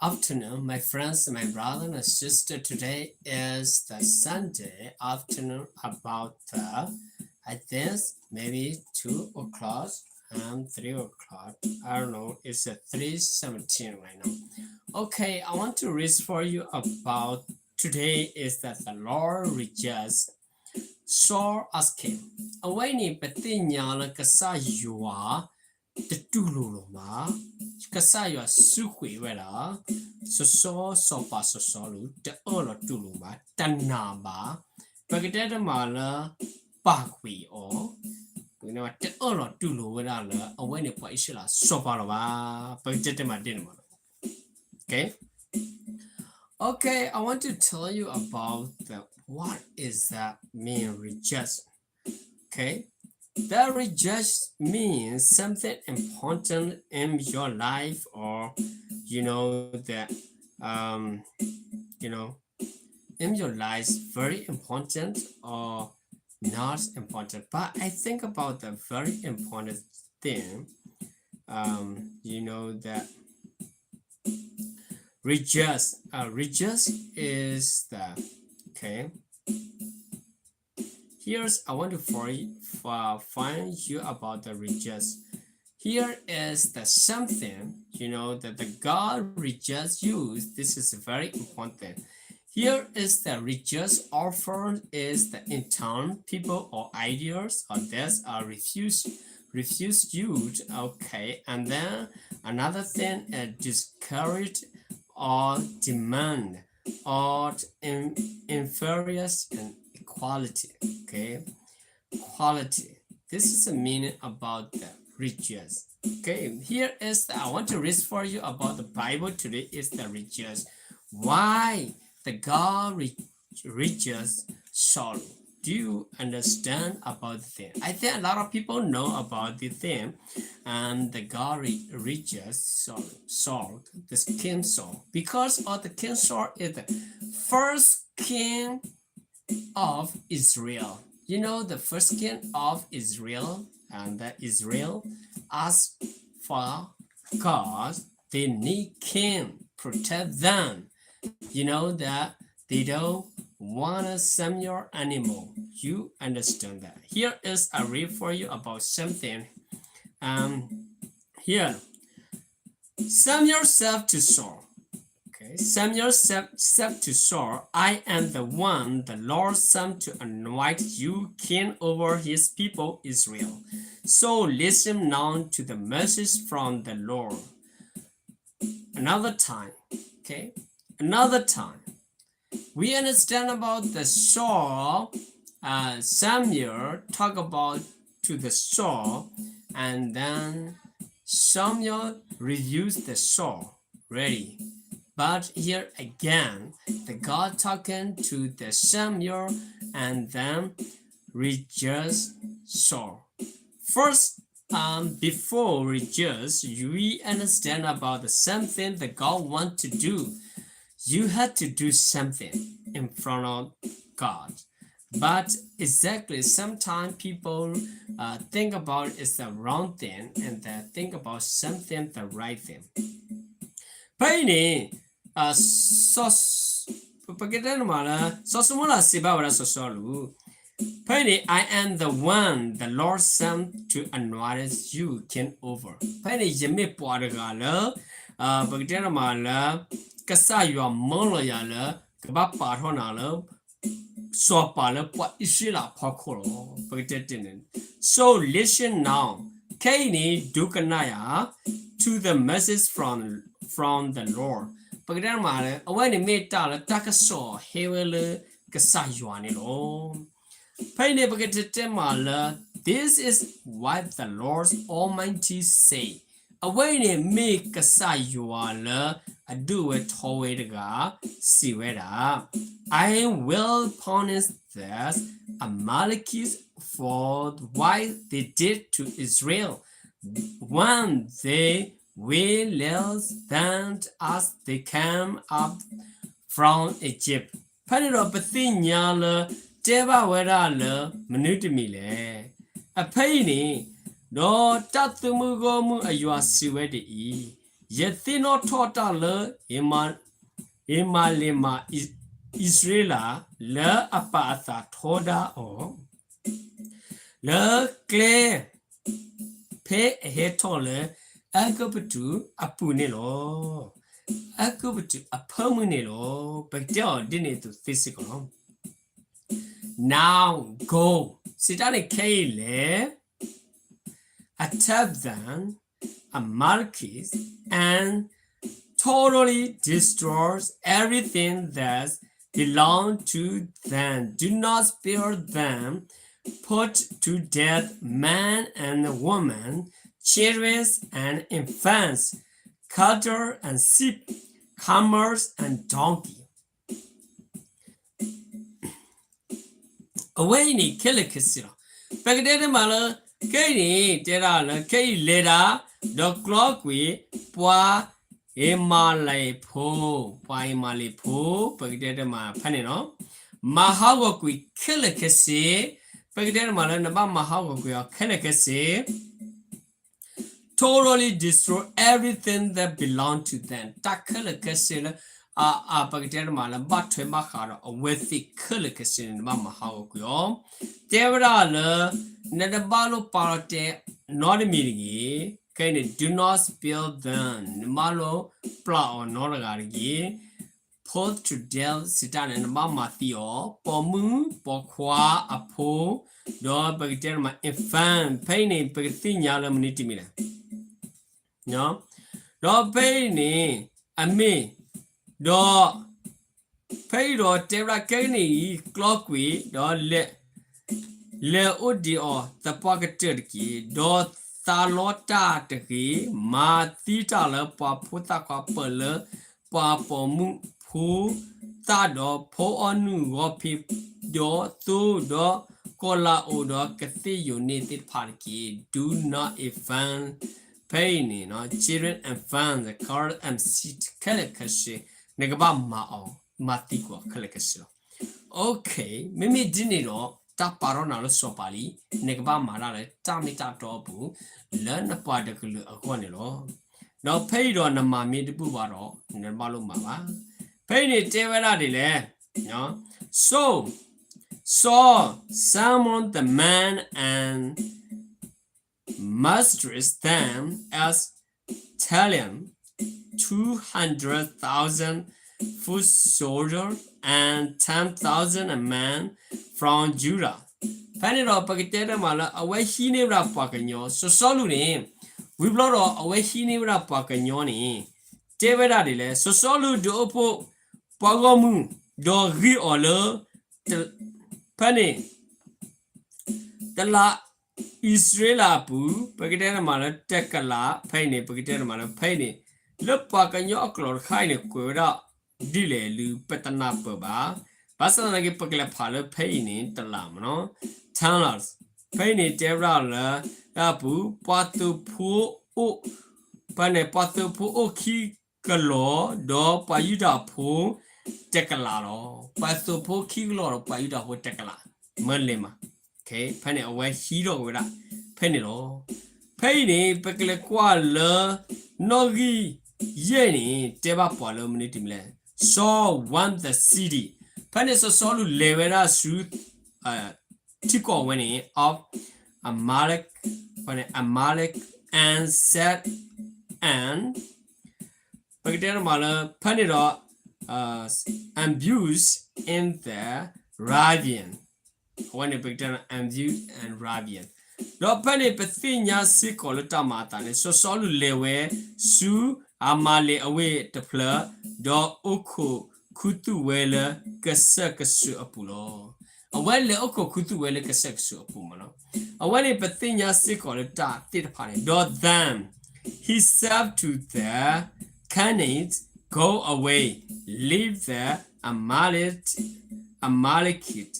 afternoon, my friends, my brother and sister. Today is the Sunday afternoon, about uh, I think maybe two o'clock and three o'clock. I don't know. It's a three seventeen right now. Okay, I want to read for you about today is that the Lord rejects Saul as king. အဝဲန့ၣ် ပသ့ၣ်ညါလၢကစၢ်ယွၤ တတူၢ်လိာ်လီၤမး, ကစၢ်ယွၤစူးကွံာ်ဝဲဒၣ် စီၤစီၤပၤစီၤစီလူး တအၢၣ်လီၤတူၢ်လိာ်ဘၣ်, တနာ်ဘၣ်, ပကတဲတမးလၢ ပာ်ကွံာ်အီၤ, တအၢၣ်လီၤတူၢ်လိာ်ဝဲဒၣ်လၢ အဝဲန့ၣ်ပှၤအံၣ်စရ့လးစီၤပၤလီၤဘၣ်, ပကတဲတမးဒ်န့ၣ်မး. Okay. Okay, I want to tell you about the, what is that mean, reject. Okay, that reject means something important in your life, or you know that, um, you know, in your life very important or not important. But I think about the very important thing. Um, you know that reject, uh, reject is the, okay. Here's, I want to for, for find you about the reject. Here is the something, you know, that the God rejects you. This is very important. Here is the reject often is the intent, people or ideas or that are refused, refuse you. Okay, and then another thing is discourage or demand or in, inferior and equality. Okay, quality. This is the meaning about the reject. Okay, here is the, I want to read for you about the Bible today is the reject. Why the God re, rejects Saul? Do you understand about the thing? I think a lot of people know about the thing. And the God re, rejects Saul, Saul, the king Saul, because of the king Saul is the first king of Israel. You know, the first king of Israel, and the Israel asked for God, they need king protect them. You know that they don't want a Samuel anymore. You understand that. Here is a read for you about something. Um, here, Samuel said to Saul, okay, Samuel said, said to Saul, I am the one the Lord sent to anoint you king over his people Israel. So listen now to the message from the Lord. Another time, okay, another time. We understand about the Saul, uh, Samuel talk about to the Saul, and then Samuel refused the Saul, really. But here again, the God talking to the Samuel and then rejects Saul. First, um, before rejects, we understand about the something that God want to do. You had to do something in front of God. But exactly, sometimes people uh, think about it's the wrong thing and they think about something the right thing. ဖဲအံၤန့ၣ် စီၤ ပကတဲနမးလၢ စီၤၡမူၤအ့လးစံးဘၣ်ဝဲဒၣ်စီၤစီလူး, ဖဲအံၤန့ၣ် I am the one the Lord sent to anoint you king over. ဖဲအံၤန့ၣ် ယမ့ၢ်ပှၤတဂၤလၢ ပကတဲနမးလၢ ကစၢ်ယွၤမၢလီၤယၤလၢ ကဘၣ်ပာ်ထီၣ်နၤလၢ စီၤပၤလၢပှၤအံၣ်စရ့လးအဖီခိၣ်လီၤ. ပကတဲတ့ၢ်န့ၣ် So listen now, ခဲအံၤန့ၣ် ဒိကနၣ်ယၤ to the message from, from the Lord. ပကတဲမးလၢ အဝဲန့ၣ်မ့ၢ်တၢ်လၢတၢ်ကစီၣ်ဟဲဝဲလၢ ကစၢ်ယွၤန့ၣ်လီၤ. ဖဲအံၤန့ၣ် ပကတဲတ့ၢ်မးလၢ This is what the Lord Almighty say. အဝဲအံၤန့ၣ်မ့ၢ်ကစၢ်ယွၤလၢ အဒိၣ်ဝဲထီဝဲတဂၤ စံးဝဲဒၣ်, I will punish the Amalekites for what they did to Israel when they waylaid them as they came up from Egypt. ဖဲန့ၣ်ဒီးပသ့ၣ်ညါလၢ တဲဘၣ်ဝဲဒၣ်လၢမနုၤတမံၤလဲၣ်. အဖဲအံၤန့ၣ် ဒီးတၢ်သုးမုၢ်ဂီၢ်မုၢ်အယွၤစံးဝဲဒ်အံၤ, ယသ့ၣ်နီၣ်ထီၣ်တၢ်လၢ ဧမၤလ့မး အံၣ်စရ့လး လၢအပာ်အသးထီဒါအီၤ လၢကျဲ ဖဲအဟဲထီၣ်လၢ အဲၤကူပတူးအပူၤန့ၣ်လီၤ. အဲၤကူပတူးအဖၢမုၢ်န့ၣ်လီၤ. ပကတဲအီၤဒ်န့ၣ်အသိးသ့စ့ၢ်ကီးလီၤ. Now go စံးတၢ်န့ၣ်ခဲအံၤလဲၤ attack them, Amalekite, and totally destroy everything that belongs to them. Do not spare them. Put to death men and women, children and infants, cattle and sheep, camels and donkey. အဝဲအံၤန့ၣ်ခဲလၢာ်ခဲဆ့လီၤ. ပကတဲတမးလၢ ခဲအံၤန့ၣ် တဲဒၣ်လၢ ခဲအံၤလဲၤတၢ် ဒီးကျီကွံာ် ပှၤအံမၤလ့းဖိ, ပှၤအံမၤလ့းဖိ, ပကတဲတမးဖဲန့ၣ်လီၤ. မၤဟးဂီၤကွံာ်ခဲလၢာ်ခဲဆ့, ပကတဲတမးလၢ နဘၣ်မၤဟးဂီၤကွံာ်အီၤခဲလၢာ်ခဲဆ့ totally destroy everything that belong to them. တၢ်ခဲလၢာ်ခဲဆ့လၢ အ အ ပကတဲတမးလၢ ဘၣ်ထွဲဘၣ်ဃးဒီးအဝဲသ့ၣ်ခဲလၢာ်ခဲဆ့န့ၣ် နဘၣ်မၤဟးဂီၤကွံာ်အီၤ. တဲဝဲဒၣ်လၢ နတဘၣ်လိၣ်ပာ်လီၤတဲနီတမံၤတဂ့ၤ. ခဲအံၤန့ၣ် do not spare them. နဘၣ်လိၣ်ပျၢ်အီၤနီတဂၤတဂ့ၤ. Put to death စံးတၢ်န့ၣ် နဘၣ်မၤသံအီၤ ပိာ်မုၣ်ပိာ်ခွါအဖိ ဒီးပကတဲတမး infant ဖဲအံၤန့ၣ် ပကသ့ၣ်ညါလၢမနုၤတမံၤလဲၣ်. ဒီးဖဲအံၤန့ၣ် အမ့ၢ် ဒီး ဖဲအံၤဒီးတဲဝဲဒၣ် ခဲကနံၣ်အံၤ ကျီကွံာ် ဒီး လဲၤအိၣ်ဒံးအီၤသပှၢ်ကတၢၢ်တက့ၢ်. ဒီးသးလီတၢ်တဂ့ၤ, မၤသံတၢ်လၢပှၤဖိသၣ်ခွါ ပၢၢ်လၢပှၤပိာ်မုၣ်ဖိသၣ်ဒီး ဖိအီနုၢ်ဂီၤဖံး ဒီးသိဒီး ကီၤလၤအိၣ်ဒီးကသ့ၣ်ယိၤန့ၢ်သ့ၣ်တဖၣ်တက့ၢ်. Do not infant ဖဲအံၤန့ၣ် children, infants, cattle and sheep ခဲလၢာ်ခဲဆ့ နကဘၣ်မၤအီၤ မၤသံကွံာ်အီၤခဲလၢာ်ခဲဆ့လီၤ. Okay, မ့မ့ၢ်ဒ်န့ၣ်ဒီး တၢ်ပာ်ထီၣ်နၤလၢစီၤပၤလံ, နကဘၣ်မၤတၢ်လၢတၢ်မ့ၢ်တၢ်တီအပူၤ လၢနပှၤတကလုာ်အဂီၢ်န့ၣ်လီၤ. ဒီးဖဲအံၤဒီးနမၤမ့ၢ်တဘူၣ်ဘၣ်ဒီး နတဘၣ်လိၣ်မၤဘၣ်. ဖဲအံၤန့ၣ်တဲဝဲဒၣ်ဒ်လဲၣ်, So Saul summoned the men and mustered them as tally, two hundred thousand foot soldiers and ten thousand men from Judah. ဖဲန့ၣ်ဒီးပကတဲတမးလၢ အဝဲဟံးန့ၢ်ဝဲဒၣ်ပှၤကညီ, စီၤစီလူးန့ၣ် ဝံၤဘျီဒီးအဝဲဟံးန့ၢ်ဝဲဒၣ်ပှၤကညီန့ၣ် တဲဝဲဒၣ်ဒ်လဲၣ်, စီၤစီလူးဒုးအိၣ်ဖှိၣ်ပှၤဂီၢ်မုၢ် ဒီးဂံၢ်အီၤလၢ ဖဲန့ၣ် တလးအံၣ်စရ့လးအပူၤ ပကတဲတမးလၢတကလး, ဖဲအံၤန့ၣ် ပကတဲတမးလၢဖဲအံၤန့ၣ် လၢပှၤကညီအကျိာ်တခါအံၤန့ၣ် ကွဲးဝဲဒၣ်ဒ်လဲၣ်လူၤ ပတနၢ်ပၢၢ်ဘၣ်. ဘၣ်ဆၣ်သနာ်က့ ပကလဲၤဖးလၢဖဲအံၤန့ၣ် တလးမ့ၢ်နီၤ, ten lakhs, ဖဲအံၤန့ၣ် တဲဝဲဒၣ်လၢ အပူၤ ပှၤသုးဖိအိၣ် ဖဲန့ၣ် ပှၤသုးဖိအိၣ်ခံကလီၤ ဒီးပှၤယူဒၤဖိတကလးလီၤ. ပှၤသုးဖိခံကလီၤဒီးပှၤယူဒၤဖိတကလး မၢလဲၤမး, ဖဲန့ၣ်အဝဲဟံးထီၣ်က့ၤဝဲဒၣ် ဖဲန့ၣ်လီၤ. ဖဲအံၤန့ၣ် ပကလဲၤကွၢ်လၢ နီၣ်ဂံၢ်ယဲၢ်န့ၣ် တဲဘၣ်ပှၤလၢမနုၤတမံၤလဲၣ်, Saul won the city. ဖဲန့ၣ်စီၤစီလူးလဲၤဝဲဒၣ်ဆူ ထံကီၢ်ဝဲန့ၣ် of Amalek, ဖဲန့ၣ် Amalek and set an ပကတဲတမးလၢ ဖဲန့ၣ်ဒီး ambush in the ravine, အဝဲန့ၣ်ပကတဲ ambush and ravine, ဒီးဖဲန့ၣ်ပသ့ၣ်ညါစ့ၢ်ကီးလၢတၢ်မၤအသးန့ၣ် စီၤစီလူးလဲၤဝဲဆူအမၤလ့းအဝ့ၢ်တဖျၢၣ်, ဒီးအိၣ်ခိးခူသူၣ်ဝဲလၢကစၢၢ်ကစၢၢ်အပူၤလီၤ. အဝဲလဲၤအိၣ်ခိးခူသူၣ်ဝဲလၢကစၢၢ်ကစၢၢ်အပူၤမ့ၢ်နီၤ. အဝဲန့ၣ်ပသ့ၣ်ညါစ့ၢ်ကီးလၢတၢ်သ့ၣ်တဖၣ်န့ၣ်, ဒီး then he said to the Canaanites, Go away, leave the Amalek, Amalekite,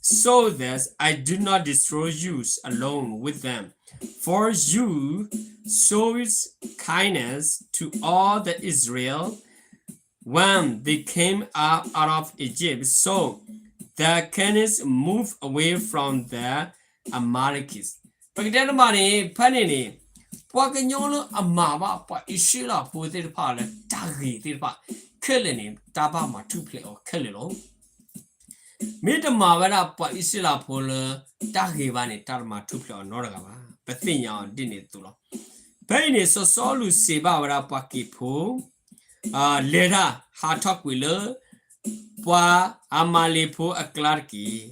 so that I do not destroy you along with them. For you showed kindness to all the Israel when they came up out of Egypt. So the Canaanites moved away from the Amalekites. ပကတဲတမးန့ၣ် ဖဲန့ၣ်န့ၣ် ပှၤကညီလၢအမၤဘၣ်ပှၤအံၣ်စရ့လးဖိသ့ၣ်တဖၣ်လၢတၢ်ဂ့ၤသ့ၣ်တဖၣ်ခဲလၢာ်န့ၣ် တၢ်ဘၣ်မၤထူၣ်ဖျဲးအီၤခဲလၢာ်လီၤ. မ့ၢ်တမၤဝဲဒၣ်ပှၤအံၣ်စရ့လးဖိလၢတၢ်ဂ့ၤဘၣ်န့ၣ် တၢ်တမၤထူၣ်ဖျဲးအီၤနီတဂၤဘၣ်. ပသ့ၣ်ညါအီၤဒ်န့ၣ်အသိးလီၤ. ဖဲအံၤန့ၣ် စီၤစီလူးစံးဘၣ်ဝဲဒၣ်ပှၤက့ၤဖိ လဲၤတၢ်ဟးထီၣ်ကွံာ်လၢ ပှၤအၤမၤလ့းဖိအကျါတက့ၢ်.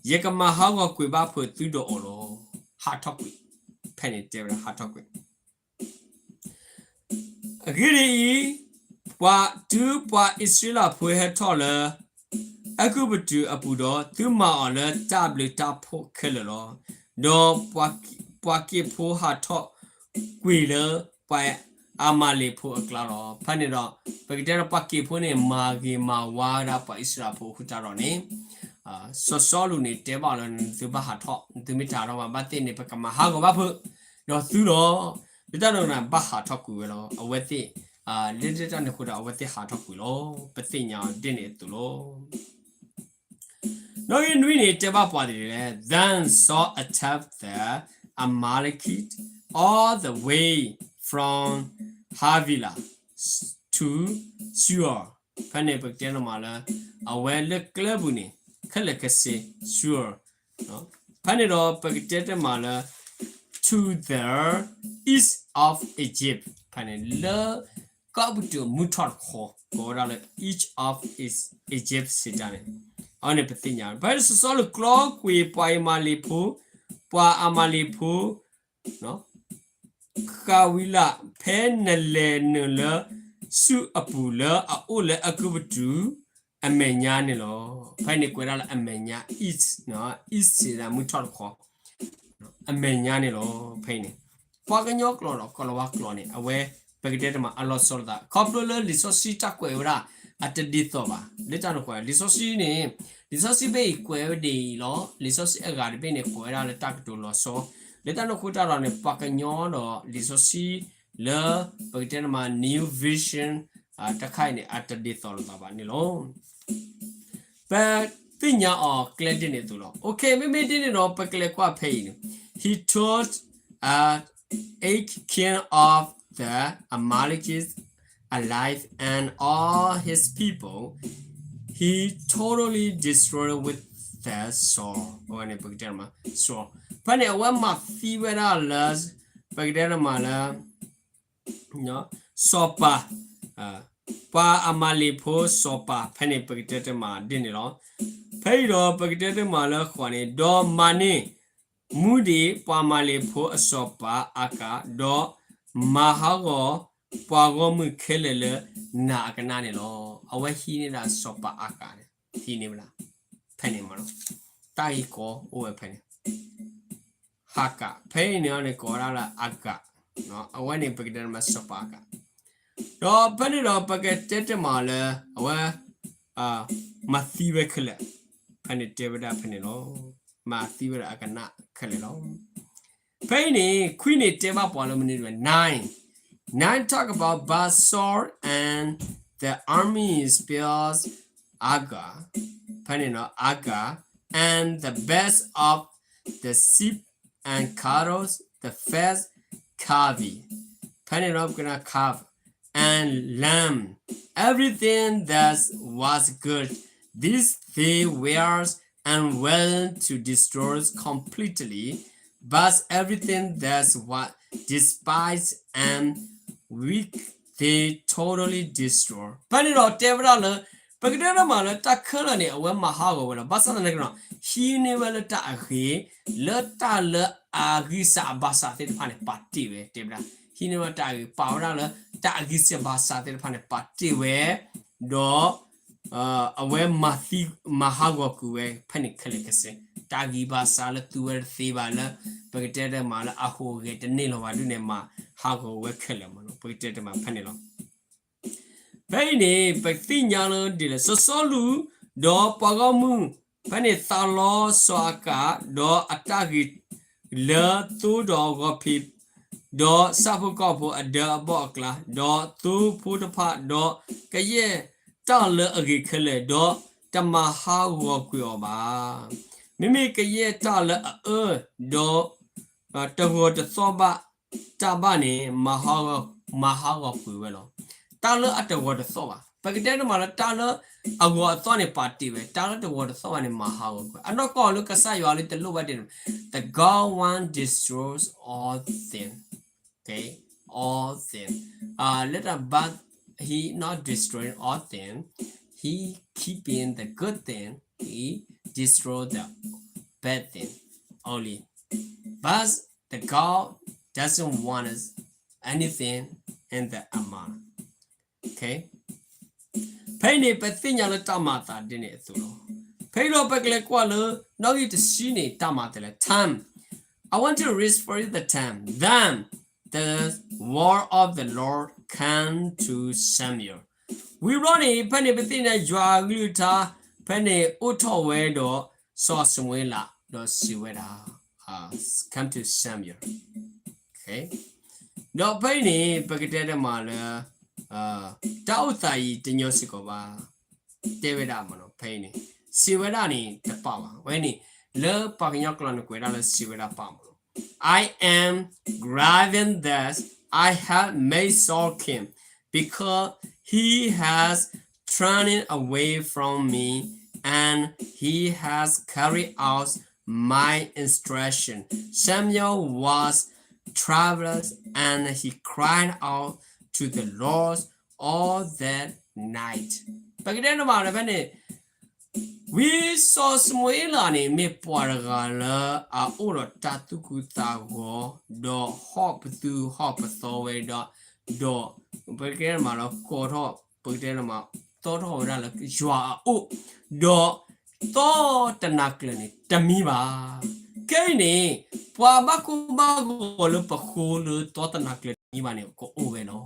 ယကမၤဟးဂီၤကွံာ်ဘၣ်ဖုးသုဒီးအီၤလီၤ. ဟးထီၣ်ကွံာ်, ဖဲန့ၣ်တဲဝဲဒၣ်ဟးထီၣ်ကွံာ် အဂ့ၢ်ဒ်အံၤ, ပှၤတုၤပှၤအံၣ်စရ့လးဖိဟဲထီၣ်လၢ အဲၤကူပတူးအပူၤဒီး သုမၤအီၤလၢတၢ်ဘျုးတၢ်ဖှိၣ်ခဲလၢာ်လီၤ. ဒီးပှၤက့ၤဖိဟးထီၣ်ကွံာ်လၢပှၤအၤမၤလ့းဖိအကျါလီၤ. ဖဲန့ၣ်ဒီး ပကတဲဒီးပှၤက့ၤဖိန့ၣ် မၤဂ့ၤမၤဝါဝဲဒၣ်ပှၤအံၣ်စရ့လးဖိအဃိတၢ်ဒီးန့ၣ် စီၤစီလူးန့ၣ်တဲဘၣ်အီၤလၢ နသုဘၣ်ဟးထီၣ်, နသုမ့ၢ်တဟးထီၣ်ဘၣ် ဘၣ်သ့ၣ်န့ၣ် ပကမၤဟးဂီၤဘၣ်ဖုးဒီးသုလီၤ. လၢတၢ်န့ၣ်အဃိ ဘၣ်ဟးထီၣ်ကွံာ်ဝဲလီၤ. အဝဲသ့ၣ် လၢတၢ်န့ၣ်အဃိဒီး အဝဲသ့ၣ်ဟးထီၣ်ကွံာ်လီၤ. ပသ့ၣ်ညါအီၤဒ်န့ၣ်အသိးလီၤ. နီၣ်ဂံၢ်နွံန့ၣ် တဲဘၣ်ပှၤဒ်လဲၣ်, Then Saul attacked the Amalekites all the way from Havilah to Shur. ဖဲန့ၣ်ပကတဲတမးလၢ အဝဲလၢကျဲပူၤန့ၣ် ခဲလၢာ်ခဲဆ့ Shur ဖဲန့ၣ်ဒီးပကတဲတမးလၢ to the east of Egypt ဖဲန့ၣ်လၢ ကီၢ်ပတူးမုၢ်ထီၣ်တခီ ကိးဝဲဒၣ်လၢ east of Egypt စံးတၢ်န့ၣ် အဝဲန့ၣ်ပသ့ၣ်ညါ ဖဲစီၤစီလူးကျီကွံာ်ပှၤအၤမၤလ့းဖိ, ပှၤအၤမၤလ့းဖိ ဃးဝံးလး ဖဲနလဲၤနုာ်လၢ ဆူအပူၤလၢအအိၣ်လၢအဲၤကူပတူး အမဲာ်ညါန့ၣ်လီၤ. ဖဲန့ၣ်ကွဲးဒၣ်လၢအမဲာ်ညါ east, east စံးဒၣ်မုၢ်ထီၣ်တခီ အမဲာ်ညါန့ၣ်လီၤ. ဖဲအံၤန့ၣ် ပှၤကညီကျိာ်ဒီးကီၢ်လၤဝါကျိာ်န့ၣ် အဝဲ ပကတဲတမးအလီၤဆီလိာ်သး ခီဖျိလၢလံာ်စီဆှံတၢ်ကွဲးဝဲဒၣ် အတဒ်သိးဘၣ် လၢတၢ်န့ၣ်အဃိ လံာ်စီဆှံန့ၣ် လံာ်စီဆှံဘ့ၣ်အံၤကွဲးဝဲဒ်အံၤလီၤ. လံာ်စီဆှံအဂၤတဘ့ၣ်န့ၣ် ကွဲးဝဲဒၣ်လၢတၢ်ကတိၤလီၤဆီ လၢတၢ်န့ၣ်အဃိတၢ်ဒီးန့ၣ် ပှၤကညီဒီးလံာ်စီဆှံ လၢ ပကတဲတမး New Vision တခါအံၤန့ၣ် အတဒ်သိးလိာ်သးဘၣ်န့ၣ်လီၤ. ပသ့ၣ်ညါအီၤကျဲဒ်န့ၣ်အသိးလီၤ. Okay မ့မ့ၢ်ဒ်န့ၣ်ဒီး ပကလဲၤကွၢ်ဖဲအံၤန့ၣ် He told Agag, king of the Amalekites, alive and all his people, he totally destroyed with the sword. အဝဲန့ၣ် ပကတဲတမး sword ဖဲန့ၣ် အဝဲမၤသံဝဲဒၣ်လၢ ပကတဲတမးလၢ စီၤပၤ ပှၤအၤမၤလ့းဖိစီၤပၤ ဖဲန့ၣ် ပကတဲတမးဒ်န့ၣ်လီၤ. ဖဲအံၤဒီးပကတဲတမးလၢဃီန့ၣ် ဒီးမၤန့ၢ် မူဒံးပှၤအၤမၤလ့းဖိအစီၤပၤအၤကး ဒီးမၤဟးဂီၤပှၤဂီၢ်မုၢ်ခဲလၢာ်လၢနၤအကနၣ်န့ၣ်လီၤ. အဝဲဟံးန့ၢ်ဒၣ်စီၤပၤအၤကးန့ၣ် ဟံးန့ၢ်ဝဲဒၣ် ဖဲန့ၣ်မး တၢ်ဂ့ၢ်ကီအိၣ်ဝဲဖဲန့ၣ် ဟးကး ဖဲအံၤန့ၣ်န့ၣ် ကိးဝဲဒၣ်လၢအၤကး အဝဲန့ၣ် ပကတဲတမးစီၤပၤအၤကး ဒီးဖဲန့ၣ်ဒီးပကတဲတမးလၢ အဝဲ မၤသံဝဲခဲလၢာ် ဖဲန့ၣ်တဲဝဲဒၣ်ဖဲန့ၣ်လီၤ. မၤသံဝဲဒၣ်အကနၣ်ခဲလၢာ်လီၤ. ဖဲအံၤန့ၣ် ခွံန့ၣ်တဲဘၣ်ပှၤလၢမနုၤလဲၣ် nine, nine talk about but Saul and the army spared Agag, ဖဲန့ၣ် Agag, and the best of the sheep and cattle, the fat calf, ဖဲန့ၣ် calf and lamb, everything that was good, these they were unwilling to destroy completely, but everything that was despised and wicked they totally destroyed. ဖဲန့ၣ်ဒီးတဲဝဲဒၣ်လၢ ပကတဲတမးလၢတၢ်ခဲလၢာ်န့ၣ် အဝဲမၤဟးဂီၤဝဲလီၤ. ဘၣ်ဆၣ်သနာ်က့ဒီး ဟံးန့ၢ်ဝဲလၢတၢ်အဂ့ၤ လၢတၢ်လၢအဂံၢ်စၢ်အဘၣ်စၢ်သ့ၣ်တဖၣ်န့ၣ် ပာ်တ့ၢ်ဝဲ တဲဝဲဒၣ် ဟံးန့ၢ်ဝဲတၢ်အဂ့ၤ ပာ်ဝဲဒၣ်လၢတၢ်အဂံၢ်စၢ်ဘၣ်စၢ်သ့ၣ်တဖၣ်န့ၣ် ပာ်တ့ၢ်ဝဲ ဒီး အဝဲမၤသံ မၤဟးဂီၤကွံာ်ဝဲ ဖဲန့ၣ်ခဲလၢာ်ခဲဆ့ တၢ်ဂံၢ်ဘၣ်စၢ်လၢသူဝဲတသ့ဘၣ်လၢ ပကတဲတမးလၢအဟူးဂဲၤတန့ၢ်လီၤဘၣ်ဒ်န့ၣ် မၤဟးဂီၤဝဲခဲလၢာ်မး ပကတဲတမးဖဲန့ၣ်လီၤ. ဖဲအံၤန့ၣ် ပသ့ၣ်ညါလၢဒ်လဲၣ် စီၤစီလူး ဒီးပှၤဂီၢ်မုၢ် ဖဲန့ၣ်သးလီစီၤအၤကး ဒီးအတၢ်ဂ့ၤ လၢသိဒီးဂီၤဖံး ဒီးဆၣ်ဖိကီၢ်ဖိအဒၢအဘီၣ်အကျါ ဒီးသိဖိတဖၣ် ဒီးကယဲၢ်တၢ်လၢအဂ့ၤခဲလၢာ် ဒီးတမၤဟးဂီၤကွံာ်အီၤဘၣ်. မ့မ့ၢ်ကယဲၢ်တၢ်လၢအအၢ ဒီး တဂီၤတသီၣ်ဘၣ် တၢ်ဘၣ်န့ၣ် မၤဟးဂီၤကွံာ်ဝဲလီၤ. တၢ်လၢအတဂီၤတသီၣ်ဘၣ်. ပကတဲတမးလၢတၢ်လၢအဂီၤအသီၣ်န့ၣ်ပာ်တ့ၢ်ဝဲ, တၢ်လၢတဂီၤတသီၣ်ဘၣ်န့ၣ် မၤဟးဂီၤကွံာ်. အနီၢ်ကီၢ်လၢကစၢ်ယွၤလၢတလိၣ်ဘၣ်ဒ်န့ၣ်, the God one destroys all things. Okay, all things. Uh, let us, but he not destroying all things. He keeping the good thing. He destroy the bad thing only. But the God doesn't want us anything in the amount. Okay. ဖဲအံၤန့ၣ် ပသ့ၣ်ညါလၢတၢ်မၤအသးဒ်န့ၣ်အသိးလီၤ. ဖဲအံၤဒီးပကလဲၤကွၢ်လၢ နီၣ်ဂံၢ်တဆံန့ၣ် တၢ်မၤသးလဲၣ် ten. I want to read for you the ten. Then the word of the Lord came to Samuel. ဝံၤဘျီန့ၣ် ဖဲန့ၣ်ပသ့ၣ်ညါယွၤအကလုၢ်ကထါ ဖဲန့ၣ်အိၣ်ထီၣ်ဝဲဒီးစီၤၡမူၤအ့လး ဒီးစံးဝဲဒၣ် come to Samuel. ဒီးဖဲအံၤန့ၣ် ပကတဲတမးလၢ တၢ်အိၣ်သးအံၤတညီစ့ၢ်ကီးဘၣ် တဲဝဲဒၣ်မးနီၤ ဖဲအံၤန့ၣ် စံးဝဲဒၣ်န့ၣ်တပာ်ဘၣ်. ဝဲန့ၣ် လၢပှၤကညီကျိာ်န့ၣ် ကွဲးဒၣ်လၢစံးဝဲဒၣ်ပာ်မးနီၤ I am grieving that I have made Saul king, because he has turned away from me, and he has carried out my instruction. Samuel was troubled, and he cried out to the Lord all that night. ပကတဲနမးလၢဖဲန့ၣ် ဝံစီၤၡမူၤအ့လးန့ၣ် မ့ၢ်ပှၤတဂၤလၢအအိၣ်ဒီးတၢ်သူၣ်ခုသးဂီၤ, ဒီးဟီၣ်ပသူၣ်ဟီၣ်ပသီဝဲဒီး, ဒီးပကတဲနမးလၢကိးထီၣ်, ပကတဲနမး သီထီၣ်ဝဲဒၣ်လၢယွၤအအိၣ်, ဒီးသီတနၤကျၢၤန့ၣ်တမံဘၣ်. ခဲအံၤန့ၣ် ပှၤဘၣ်ကိၢ်ဘၣ်ဂီၤလၢပဃိလၢသီတနၤကျၢၤတမံဘၣ်န့ၣ် ကအိၣ်ဝဲလီၤ.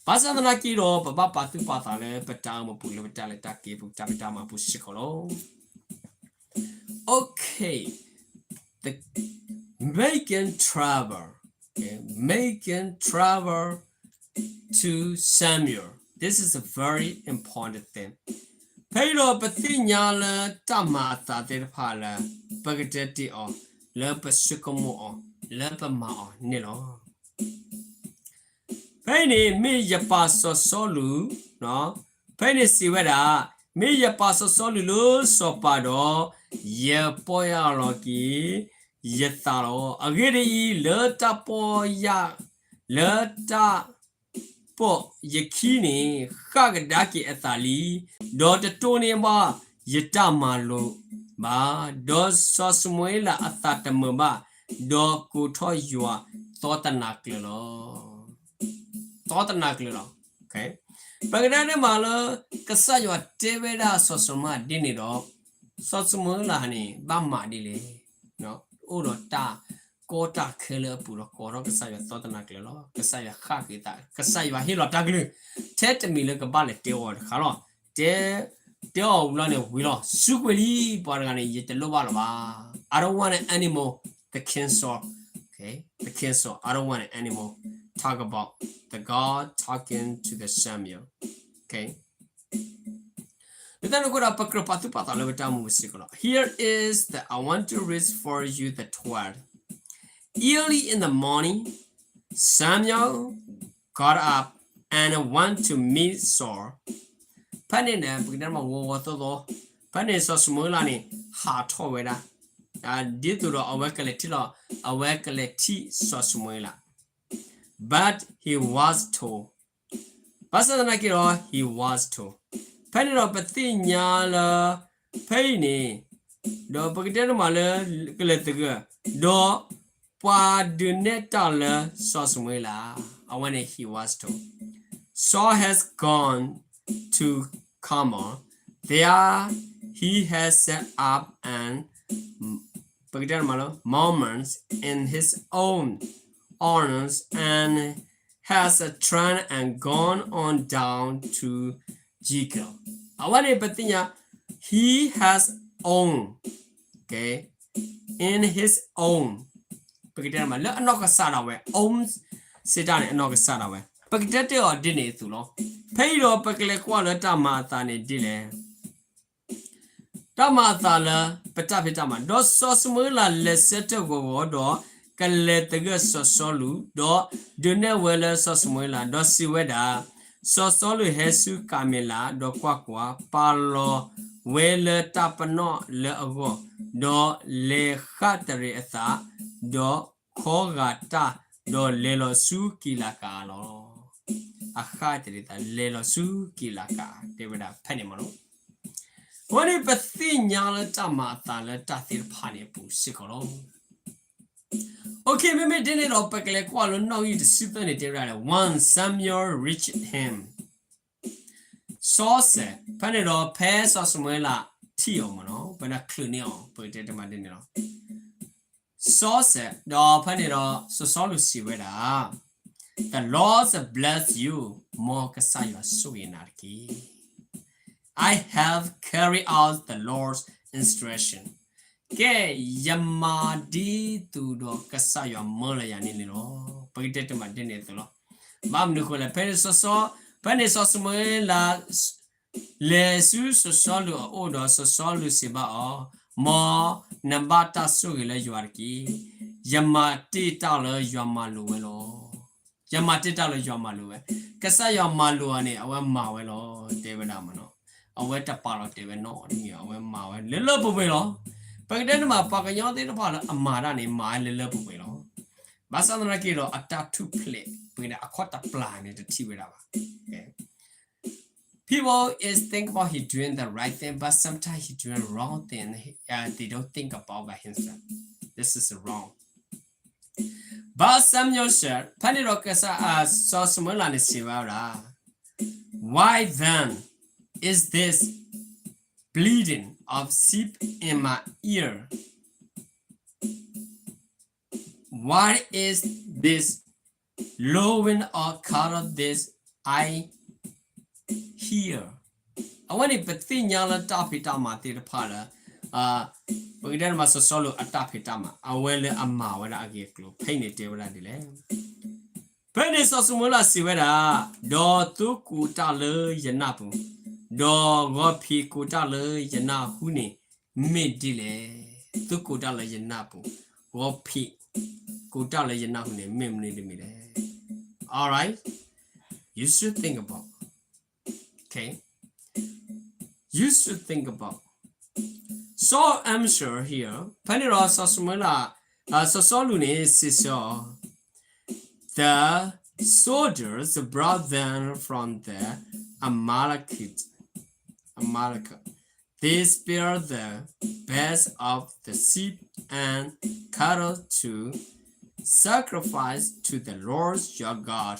ဘၣ်ဆၣ်သနာ်က့ဒီး ပဘၣ်ပာ်သူၣ်ပာ်သးလၢပတၢ်အိၣ်မူပူၤလၢပတၢ်လဲၤတၢ်က့ၤပူၤ တၢ်ဖံးတၢ်မၤပူၤစ့ၢ်ကီးလီၤ. Okay, the making trouble, okay, making trouble to Samuel. This is a very important thing. ဖဲအံၤဒီးပသ့ၣ်ညါလၢတၢ်မၤအသးသ့ၣ်တဖၣ်လၢ ပကတဲတ့ၢ်အီၤ လၢပဆိကမိၣ်အီၤ လၢပမၤအီၤန့ၣ်လီၤ. ဖဲအံၤန့ၣ် မ့ၢ်ယပၢ်စီၤစီလူး, ဖဲအံၤန့ၣ်စံးဝဲဒၣ်, မ့ၢ်ယပၢ်စီၤစီလူးလၢစီၤပၤဒီး ယပီၢ်ယၢ်လီၤက့ၤယသးလီၤ. အဂ့ၢ်ဒ်အံၤ, လၢတၢ်ပီၢ်ယၢ်, လၢတၢ်ပီၢ်ယခံန့ၣ် ဃၣ်ကဒါက့ၤအသးလံ, ဒီးတတိၢ်န့ၢ်ဘၣ်ယတၢ်မၤလိာ်ဘၣ်. ဒီးစီၤၡမူၤအ့လးအသးတမုာ်ဘၣ်, ဒီးကိးထီၣ်ယွၤသီတနၤကျၢၤလီၤ. သီတနၤကျၢၤလီၤ. ပကတဲန့ၣ်မးလၢ ကစၢ်ယွၤတဲဝဲဒၣ်စီၤၡမူၤအ့လးဒ်န့ၣ်ဒီး စီၤၡမူၤအ့လးန့ၣ် ဘၣ်မၤဒ်လဲၣ်. အိၣ်ဒီးတၢ်ကီတၢ်ခဲလၢအပူၤဒီး ကိးထီၣ်ကစၢ်ယွၤသီတနၤကျၢၤလီၤ. ကစၢ်ယွၤဃၣ်က့ၤသး, ကစၢ်ယွၤဟ့ၣ်လီၤတၢ်ကလုၢ် ထဲတမံၤလၢကဘၣ်လဲၤတဲအီၤတခါလီၤ. တဲ, တဲအီၤဝံၤလီၤန့ၣ်ဝံၤလီၤ, စူးကွံာ်လံ, ပှၤတဂၤန့ၣ် ယတလိၣ်ဘၣ်လၢၤဘၣ်. I don't want it anymore, the king said. Okay, the king said, I don't want it anymore. Talk about the God talking to the Samuel. Okay. လၢတၢ်န့ၣ်အဃိဒီး ပကြၢးပာ်သူၣ်ပာ်သးလၢပတၢ်အိၣ်မူပူၤစ့ၢ်ကီးလီၤ. Here is the, I want to read for you the twelve. Early in the morning, Samuel got up and went to meet Saul. ဖဲန့ၣ်န့ၣ် ပကတဲမးဝီဝီသိသိ, ဖဲန့ၣ်စီၤၡမူၤအ့လးန့ၣ် ဟးထီၣ်ဝဲဒၣ်, ဒ်သိးဒီးအဝဲကလဲၤထံၣ်လီၤ, အဝဲကလဲၤထံၣ်စီၤၡမူၤအ့လး. But he was told, ဘၣ်ဆၣ်သနာ်က့ဒီး he was told. ဖဲန့ၣ်ဒီးပသ့ၣ်ညါလၢ ဖဲအံၤန့ၣ် ဒီးပကတဲတမးလၢ ကလဲၤသဂၢၢ်, ဒီးပှၤဒုးနဲၣ်တၢ်လၢစီၤၡမူၤအ့လး, အဝဲန့ၣ် he was told. Saul has gone to Carmel. There he has set up an, ပကတဲတမးလၢ monument in his own honor and has turned and gone on down to Gilgal. အဝဲန့ၣ်ပသ့ၣ်ညါ he has own, okay, in his own, ပကတဲတမးလၢအနီၢ်ကစၢ်ဒၣ်ဝဲ own စံးတၢ်န့ၣ် အနီၢ်ကစၢ်ဒၣ်ဝဲ ပကတဲတ့ၢ်အီၤဒ်န့ၣ်အသိးလီၤ. ဖဲအံၤဒီးပကလဲၤကွၢ်လၢတၢ်မၤအသးန့ၣ်ဒ်လဲၣ်. တၢ်မၤအသးလၢ ပတၢ်ဖံးတၢ်မၤ, ဒီးစီၤၡမူၤအ့လးလဲၤဆၢထၢၣ်ဂီၤဂီၤဒီး ကလဲၤသဂၢၢ်စီၤစီလူး, ဒီးဒုးနဲၣ်ဝဲလၢစီၤၡမူၤအ့လး, ဒီးစံးဝဲဒၣ်, စီၤစီလူးဟဲဆူကၤမ့လး, ဒီးကွၢ်ကွၢ်, ပာ်လီၤဝဲလၢတၢ်ပနီၣ်လၢအဂီၢ်, ဒီးလဲၤဃၣ်တရံးအသး, ဒီးခီဂာ်တၢ်, ဒီးလဲၤလီၤဆူကံလၤကၤလီၤ. အဃၣ်တရံးသး လဲၤလီၤဆူကံလၤကၤ, တဲဝဲဒၣ်ဖဲန့ၣ်မ့ၢ်နီၤ. အဃိန့ၣ် ပသ့ၣ်ညါလၢတၢ်မၤအသးလၢတၢ်သ့ၣ်တဖၣ်န့ၣ်အပူၤစ့ၢ်ကီးလီၤ. Okay, မ့မ့ၢ်ဒ်န့ၣ်ဒီး ပကလဲၤကွၢ်လၢနီၣ်ဂံၢ်တဆံသၢန့ၣ် တဲဝဲဒၣ်လၢ When Samuel reached him, စီၤစဲး, ဖဲန့ၣ်ဒီး ဖဲစီၤၡမူၤအ့လးထံၣ်အီၤမ့ၢ်နီၤ, ပနချုးန့ၢ်အီၤ, ပကတဲတမံၤဒ်န့ၣ်လီၤ. စီၤစဲး, ဒီးဖဲန့ၣ်ဒီး စီၤစီလူးစံးဝဲဒၣ်, The Lord bless you, မ်ကစၢ်ယွၤဆိၣ်ဂ့ၤနၤတက့ၢ်. I have carried out the Lord's instruction. ကဲ, ယမၤဒ်သိးဒီးကစၢ်ယွၤမၢလီၤယၤန့ၣ်န့ၣ်လီၤ. ပကတဲတမံၤဒ်န့ၣ်အသိးလီၤ. ဘၣ်မနုၤအဃိလဲၣ်, ဖဲန့ၣ်စီၤစီ, ဖဲန့ၣ်စီၤၡမူၤအ့လး လဲၤဆူစီၤစီလူးအအိၣ်ဒီးစီၤစီလူးစံးဘၣ်အီၤ, မ်နဘၣ်တၢ်ဆိၣ်ဂ့ၤလၢယွၤတက့ၢ်. ယမၤတ့ၢ်တၢ်လၢယွၤမၤလိာ်ဝဲလီၤ. ယမၤတ့ၢ်တၢ်လၢယွၤမၤလိာ်ဝဲ. ကစၢ်ယွၤမၤလိာ်အီၤန့ၣ် အဝဲမၤဝဲလီၤ, တဲဝဲဒၣ်မ့ၢ်နီၤ. အဝဲတပာ်လီၤတဲာ်ဝဲနီတမံၤ, အဝဲမၤဝဲလၢလၢပှဲၤပှဲၤလီၤ. ပကတဲန့ၣ်မး ပှၤကညီသ့ၣ်တဖၣ်လၢအမၤတၢ်န့ၣ် မၤဝဲလၢလၢပှဲၤပှဲၤလီၤ. ဘၣ်ဆၣ်သနာ်က့ဒီး အတၢ်ထူၣ်ဖျဲး ပကတဲအခီၣ်တပျၢ်န့ၣ် တထံၣ်ဝဲဒၣ်ဘၣ်. People is think about he doing the right thing, but sometimes he doing wrong thing. Uh, they don't think about by himself. This is wrong. But Samuel said, ဖဲန့ၣ်ဒီးကစၢ်, စီၤၡမူၤအ့လးန့ၣ်စံးဝဲဒၣ်, Why then is this bleating of sheep in my ear? Why is this lowing of cattle this I hear? အဝဲန့ၣ် ပသ့ၣ်ညါလၢတၢ်ဖံးတၢ်မၤသ့ၣ်တဖၣ်လၢ ပကတဲမးစီၤစီလူးအတၢ်ဖံးတၢ်မၤ အဝဲလၢအမၤဝဲဒၣ်အဂ့ၢ်အကျိၤ ဖဲအံၤန့ၣ်တဲဝဲဒၣ်ဒ်လဲၣ်. ဖဲန့ၣ်စီၤၡမူၤအ့လးစံးဝဲဒၣ်, ဒီးသိကိးတၢ်လၢယနၢ်ပူၤ, ဒီးဂီၤဖံးကိးတၢ်လၢယနၢ်ဟူန့ၣ် မ့ၢ်ဒ်လဲၣ်. သိကိးတၢ်လၢယနၢ်ပူၤ, ဂီၤဖံးကိးတၢ်လၢယနၢ်ဟူန့ၣ် မ့ၢ်မနုၤတမံၤလဲၣ်. All right, you should think about. Okay, you should think about. So I'm sure here, ဖဲန့ၣ်ဒီးစီၤၡမူၤအ့လး, စီၤစီလူးန့ၣ် စံးဆၢအီၤ, The soldiers brought them from the Amalekite, Amalek. They spared the best of the sheep and cattle to sacrifice to the Lord your God,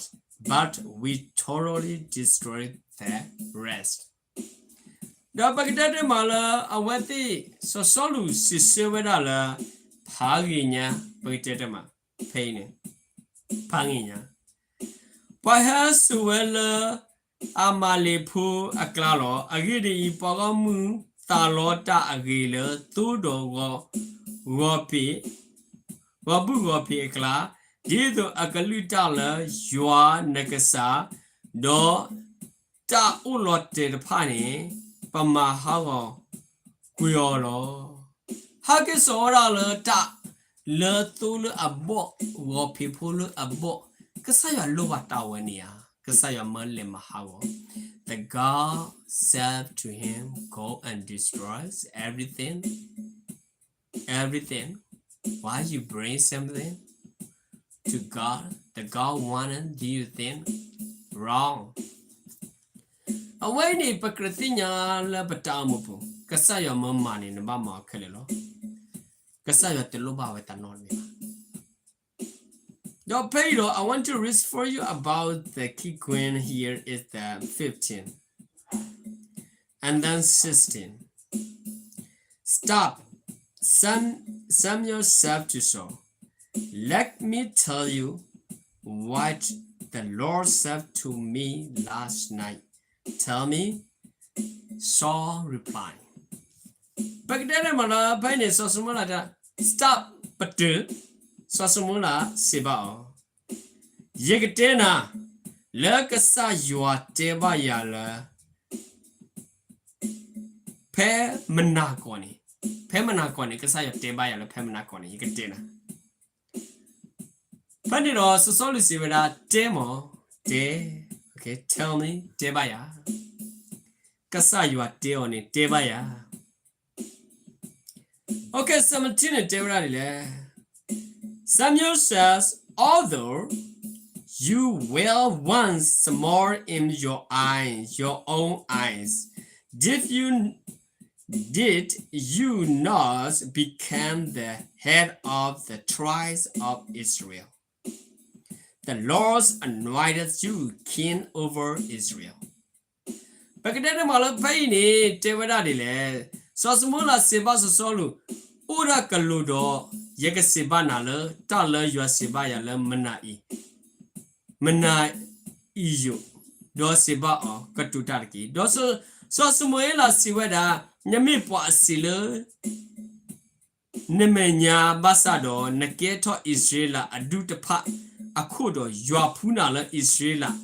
but we totally destroyed the rest. ဒီးပကတဲတမးလၢအဝဲသ့ၣ် စီၤစီလူးစံးဆၢဝဲဒၣ်လၢ ဖးဂ့ၤညါ, ပကတဲတမး ဖဲအံၤန့ၣ် ဖးဂ့ၤညါ ပှၤဟဲစိာ်ဝဲလၢအမၤလ့းဖိအကျါလီၤ. အဂ့ၢ်ဒ်အံၤ, ပှၤဂီၢ်မုၢ်သးလီတၢ်အဂ့ၤလၢသိဒီးဂီၤ, ဂီၤဖံး, ဂီၤဘုၣ်ဂီၤဖံးအကျါ, ဒ်သိးအကလုၢ်တၢ်လၢယွၤနကစၢ်, ဒီးတၢ်အိၣ်လီၤတဲာ်တဖၣ်န့ၣ် ပမၤဟးဂီၤကွံာ်အီၤလီၤ. ဟဲက့ၤစိာ်ဝဲဒၣ်လၢတၢ်လၢသိလၢအဘီၣ်, ဂီၤဖံးဖိလၢအဘီၣ်, ကစၢ်ယွၤလိၣ်ဘၣ်တၢ်ဝဲန့ၣ်ဧါ. ကစၢ်ယွၤမၢလဲၤမၤဟးဂီၤ. The God said to him, Go and destroy everything, everything. Why you bring something to God? The God wanted you think wrong. အဝဲအံၤန့ၣ် ပကြၢးသ့ၣ်ညါလၢပတၢ်အိၣ်မူပူၤ, ကစၢ်ယွၤမၢမၤန့ၣ် နဘၣ်မၤအီၤခဲလၢာ်လီၤ. ကစၢ်ယွၤတလိၣ်ဘၣ်ဝဲတၢ်နီတမံၤဘၣ်. ဒီးဖဲအံၤဒီး I want to read for you about the key point here is the fifteen and then sixteen. Stop, Sam, Samuel said to Saul, Let me tell you what the Lord said to me last night. Tell me, Saul replied. ပကတဲန့ၣ်မ့ၢ်လၢ ဖဲအံၤန့ၣ် စီၤၡမူၤအ့လးတဲ, Stop, ပတုာ်, စီၤၡမူၤအ့လးစံးဘၣ်အီၤ, ယကတဲနၤ လၢကစၢ်ယွၤတဲဘၣ်ယၤလၢ ဖဲမနၤကီၢ်န့ၣ်, ဖဲမနၤကီၢ်န့ၣ် ကစၢ်ယွၤတဲဘၣ်ယၤလၢဖဲမနၤကီၢ်န့ၣ် ယကတဲနၤ. ဖဲန့ၣ်ဒီးစီၤစီလူးစံးဝဲဒၣ်, တဲမး, တဲ, okay, tell me, တဲဘၣ်ယၤ, ကစၢ်ယွၤတဲအီၤန့ၣ် တဲဘၣ်ယၤ. Okay, seventeen န့ၣ်တဲဝဲဒၣ်ဒ်လဲၣ်. Samuel says, although you were once small in your eyes, your own eyes, did you, did you not become the head of the tribes of Israel? The Lord anointed you king over Israel. ပကတဲတမးလၢဖဲအံၤန့ၣ် တဲဝဲဒၣ်ဒ်လဲၣ်. စီၤၡမူၤအ့လးစံးဘၣ်စီၤစီလူး, အိၣ်ဒၣ်ကလူးဒီး ယကစံးဘၣ်နၤလၢ တၢ်လၢယွၤစံးဘၣ်ယၤလၢမနၤအံၤ, မနၤအံၤယိာ်, ဒီးစံးဘၣ်အီၤ, ကတိၤတၢ်တက့ၢ်. ဒီးစီၤၡမူၤအ့လးစံးဝဲဒၣ်, နမ့ၢ်ပှၤအဆံးလၢ နမဲာ်ညါဘၣ်ဆၣ်ဒီး နကဲထီၣ်အံၣ်စရ့လးအဒူၣ်တဖၣ်အခိၣ်ဒီး ယွၤဖှူနၤလၢအံၣ်စရ့လး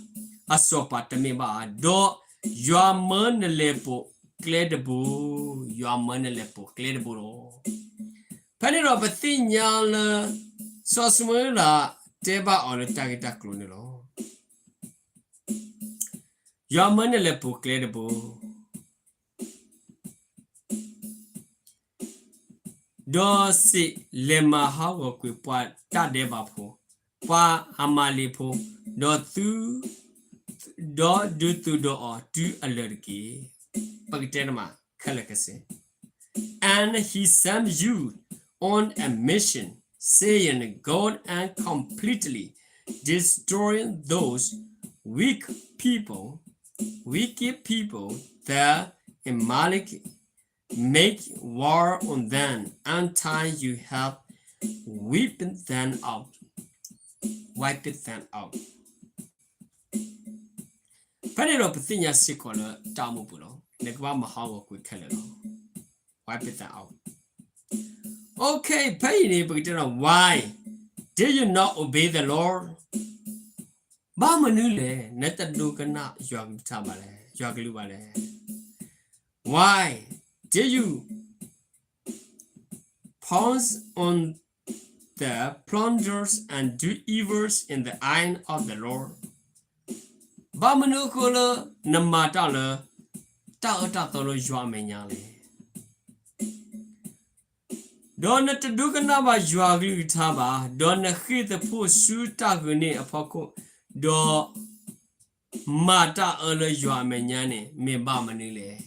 အစီၤပၤတမ့ၢ်ဘၣ်ဧါ. ဒီးယွၤမၢနလဲၤပိာ်ကျဲတဘိ, ယွၤမၢနလဲၤပိာ်ကျဲတဘိလီၤ. ဖဲန့ၣ်ဒီးပသ့ၣ်ညါလၢ စီၤၡမူၤအ့လးတဲဘၣ်အီၤလၢတၢ်ဂ့ၢ်တၢ်ကျိၤန့ၣ်လီၤ. ယွၤမၢနလဲၤပိာ်ကျဲတဘိ ဒီးစံး, လဲၤမၤဟးဂီၤကွံာ်ပှၤတၢ်ဒဲးဘးဖိ, ပှၤအမၤလ့းဖိ, ဒီးသု, ဒီးဒုးသုးဒီးအီၤတုၤအလၢာ်တက့ၢ်. ပကတဲတမးခဲလၢာ်ခဲဆ့. And he sent you on a mission, saying, go and completely destroy those wicked people, wicked people that Amalek make war on them until you have wiped them out, wiped them out. ဖဲန့ၣ်ဒီးပသ့ၣ်ညါစ့ၢ်ကီးလၢတၢ်အိၣ်မူပူၤလီၤ. နကဘၣ်မၤဟးဂီၤကွံာ်ခဲလၢာ်လီၤ. Wipe them out. Okay, ဖဲအံၤန့ၣ် ပကတဲဒီး why did you not obey the Lord? ဘၣ်မနုၤလဲၣ် နတဒိကနၣ်ယွၤကလုၢ်ဘၣ်လဲၣ်, ယွၤကလုၢ်ဘၣ်လဲၣ်. Why did you pounce on the plunderers and do evils in the eye of the Lord? ဘၣ်မနုၤအဃိလၢနမၤတၢ်လၢ တၢ်အၢတၢ်သီလၢယွၤအမဲာ်ညါလဲၣ်. ဒီးနတဒိကနၣ်ဘၣ်ယွၤကလုၢ်ကထါဘၣ်, ဒီးနဃ့ၢ်သဖှိၣ်ဆူတၢ်ဂုာ်န့ၢ်အဖီခိၣ်, ဒီးမၤတၢ်အၢလၢယွၤအမဲာ်ညါန့ၣ် မ့ၢ်ဘၣ်မနုၤလဲၣ်.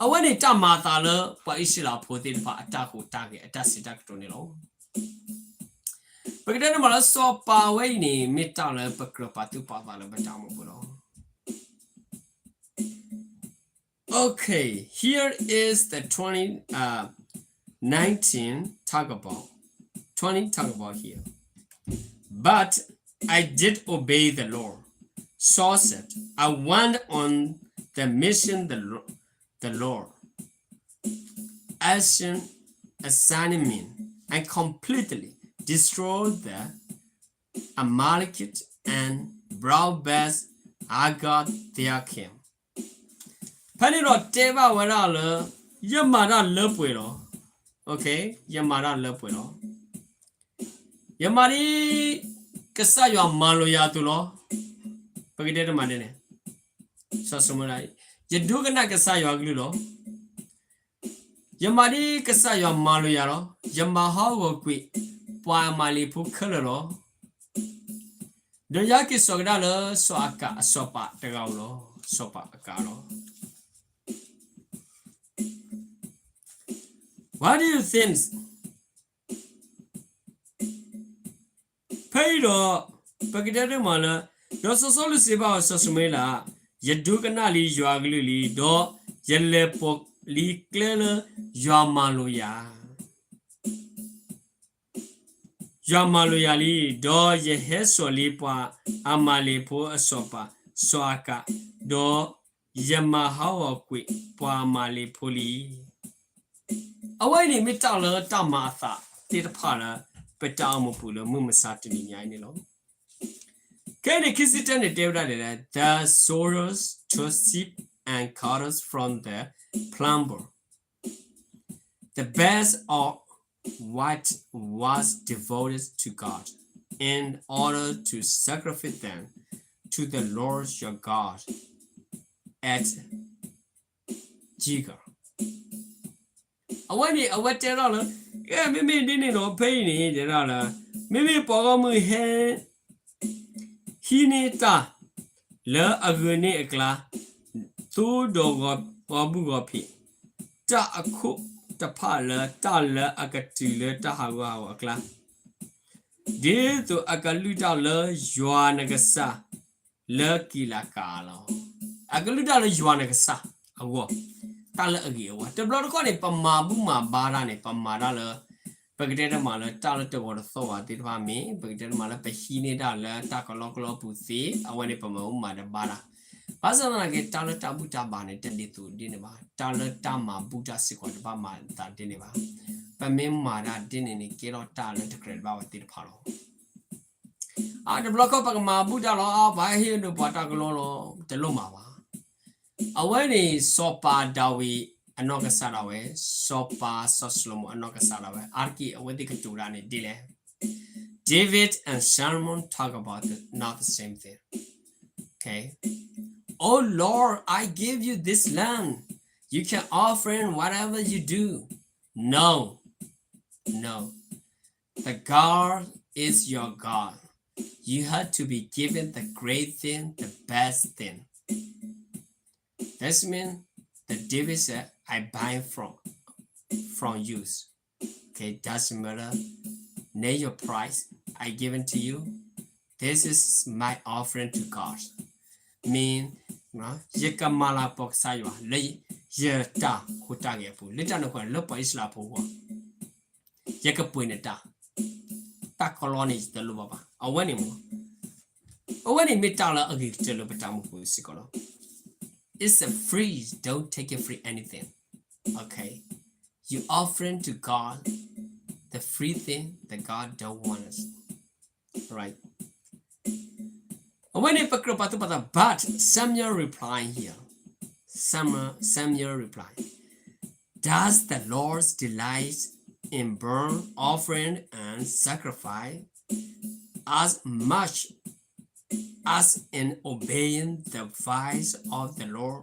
အဝဲန့ၣ်တၢ်မၤအသးလၢပှၤအံၣ်စရ့လးဖိသ့ၣ်တဖၣ်အတၢ်ဟူးတၢ်ဂဲၤအတၢ်စံးတၢ်ကတိၤန့ၣ်လီၤ. ပကတဲန့ၣ်မးလၢစီၤပၤဝဲအံၤန့ၣ် မ့ၢ်တၢ်လၢပကြၢးပာ်သူၣ်ပာ်သးလၢပတၢ်အိၣ်မူပူၤလီၤ. Okay, here is the twenty, uh, nineteen talk about, twenty talk about here. But I did obey the Lord. Saul said, I went on the mission the, Lo- the Lord assigned me and completely destroyed the Amalekite and brought back Agag their king. ဖဲန့ၣ်ဒီးတဲဘၣ်ဝဲဒၣ်လၢ ယမၤတၢ်လၢပှဲၤလီၤ. Okay, ယမၤတၢ်လၢပှဲၤလီၤ. ယမၤဒ်ကစၢ်ယွၤမၤလိာ်ယၤအသိးလီၤ. ပကတဲတမးဒ်န့ၣ်, စီၤၡမူၤအ့လး, ယဒိကနၣ်ကစၢ်ယွၤကလုၢ်လီၤ. ယမၤဒ်ကစၢ်ယွၤမၤလိာ်ယၤလီၤ. ယမၤဟးဂီၤကွံာ် ပှၤအမၤလ့းဖိခဲလၢာ်လီၤ. ဒီးယဟဲက့ၤစိာ်ကဒါလၢစီၤအၤကးအစီၤပၤတဂၤဧိၤလီၤ. စီၤပၤအၤကးလီၤ. What do you think? ဖဲအံၤဒီး ပကတဲတမးလၢ ဒီးစီၤစီလူးစံးဘၣ်စီၤၡမူၤအ့လး, ယဒိကနၣ်လံယွၤအကလုၢ်လံ, ဒီးယလဲၤပိာ်လံကျဲလၢယွၤမၤလိာ်ယၤ ယွၤမၤလိာ်ယၤလံ, ဒီးယဟဲစိာ်လံပှၤအမၤလ့းဖိအစီၤပၤစီၤအၤကး, ဒီးယမၤဟးဂီၤကွံာ်ပှၤအမၤလ့းဖိလံ. အဝဲအံၤန့ၣ်မ့ၢ်တၢ်လၢတၢ်မၤအသးသ့ၣ်တဖၣ်လၢ ပတၢ်အိၣ်မူပူၤလၢမုၢ်မဆါတနံၤညါအံၤန့ၣ်လီၤ. ခဲအံၤန့ၣ် ခံဆံတၢန့ၣ် တဲဝဲဒၣ်ဒ်လဲၣ်, the soldiers took sheep and cattle from the plundered, the best of what was devoted to God, in order to sacrifice them to the Lord your God at Gilgal. အဝဲန့ၣ် အဝဲတဲထီၣ်လၢ ကဲ မ့မ့ၢ်ဒ်န့ၣ်ဒီး ဖဲအံၤန့ၣ် တဲဒၣ်လၢ မ့မ့ၢ်ပိာ်ဂီၢ်မုၢ်ဟဲ ဟံးန့ၢ်တၢ် လၢအဂုာ်န့ၢ်အကျါ, သိဒီးဂီၤဘူၣ်ဂီၤဖံး, တၢ်အခိၣ်တဖၣ်လၢတၢ်လၢအကတုၤလၢတၢ်ဟးဂူာ်ဟးဂီၤအကျါ, ဒ်သိးအကလုၢ်တၢ်လၢယွၤနကစၢ် လၢကံလၤကးလီၤ. အကလုၢ်တၢ်လၢယွၤနကစၢ်အဂီၢ်, တၢ်လၢအဂ့ၤအဝါ. တဘျီတခီၣ်န့ၣ် ပမၤဘူၣ်မၤဘါတၢ်န့ၣ် ပမၤတၢ်လၢ ပကတဲတမၤလၢတၢ်လၢတဂီၤတသီၣ်ဘၣ်သ့ၣ်တဖၣ်မ့ၢ်, ပကတဲတမၤလၢပဟံးန့ၢ်တၢ်လၢတၢ်ကလီကလီပူၤသ့, အဝဲန့ၣ်ပမၤဘူၣ်မၤတဘါတၢ်. ဘၣ်ဆၣ်သနာ်က့ တၢ်လၢတၢ်ဘူၣ်တၢ်ဘါန့ၣ် တဒ်သိးဒ်န့ၣ်ဘၣ်. တၢ်လၢတၢ်မၤဘူၣ်တၢ်စ့ၢ်ကီးတဘၣ်မၤသးဒ်န့ၣ်ဘၣ်. ပမ့ၢ်မၤတၢ်ဒ်န့ၣ်န့ၣ် ကဲထီၣ်တၢ်လၢတကြၢးတဘၣ်ဝဲသ့ၣ်တဖၣ်လီၤ. အတဘျီခီၣ်ပကမၤဘူၣ်တၢ်လီၤ, ပှၤဟ့ၣ်ဒိးပှၤတၢ်ကလီလီၤ, တလိၣ်မၤဘၣ်. အဝဲန့ၣ် စီၤပၤဒၤဝံးအနီၢ်ကစၢ်ဒၣ်ဝဲ, စီၤပၤစီၤၡလိၤမိၣ်အနီၢ်ကစၢ်ဒၣ်ဝဲ, အါတက့ၢ်အဝဲသ့ၣ်ကတိၤတၢ်န့ၣ်ဒ်လဲၣ်. David and Solomon talk about the, not the same thing. Okay. Oh Lord, I give you this land. You can offer in whatever you do. No. No. The God is your God. You have to be given the great thing, the best thing. This means that David said, I buy from, from you. Okay, doesn't matter. Name your price. I give it to you. This is my offering to God. Mean, ယကမၤလၤကပီၤကစၢ်ယွၤ လၢယတၢ်ဟူးတၢ်ဂဲၤအပူၤ, လၢတၢ်န့ၣ်အဃိ လၢပှၤအံၣ်စရ့လးဖိအဂီၢ် ယကပှ့ၤနတၢ်, တၢ်ကလီန့ၣ်ယတလိၣ်ဘၣ်ဘၣ်. အဝဲန့ၣ်မ့ၢ်, အဝဲန့ၣ်မ့ၢ်တၢ်လၢအဂ့ၤကတၢၢ်လၢပတၢ်အိၣ်မူပူၤစ့ၢ်ကီးလီၤ. It's a free, don't take it free anything. Okay. You offering to God the free thing that God don't want us. Right. အဝဲန့ၣ်ပကြၢးပာ်သူၣ်ပာ်သး, but Samuel reply here. Samuel, Samuel reply, does the Lord delight in burnt offering and sacrifice as much as in obeying the voice of the Lord?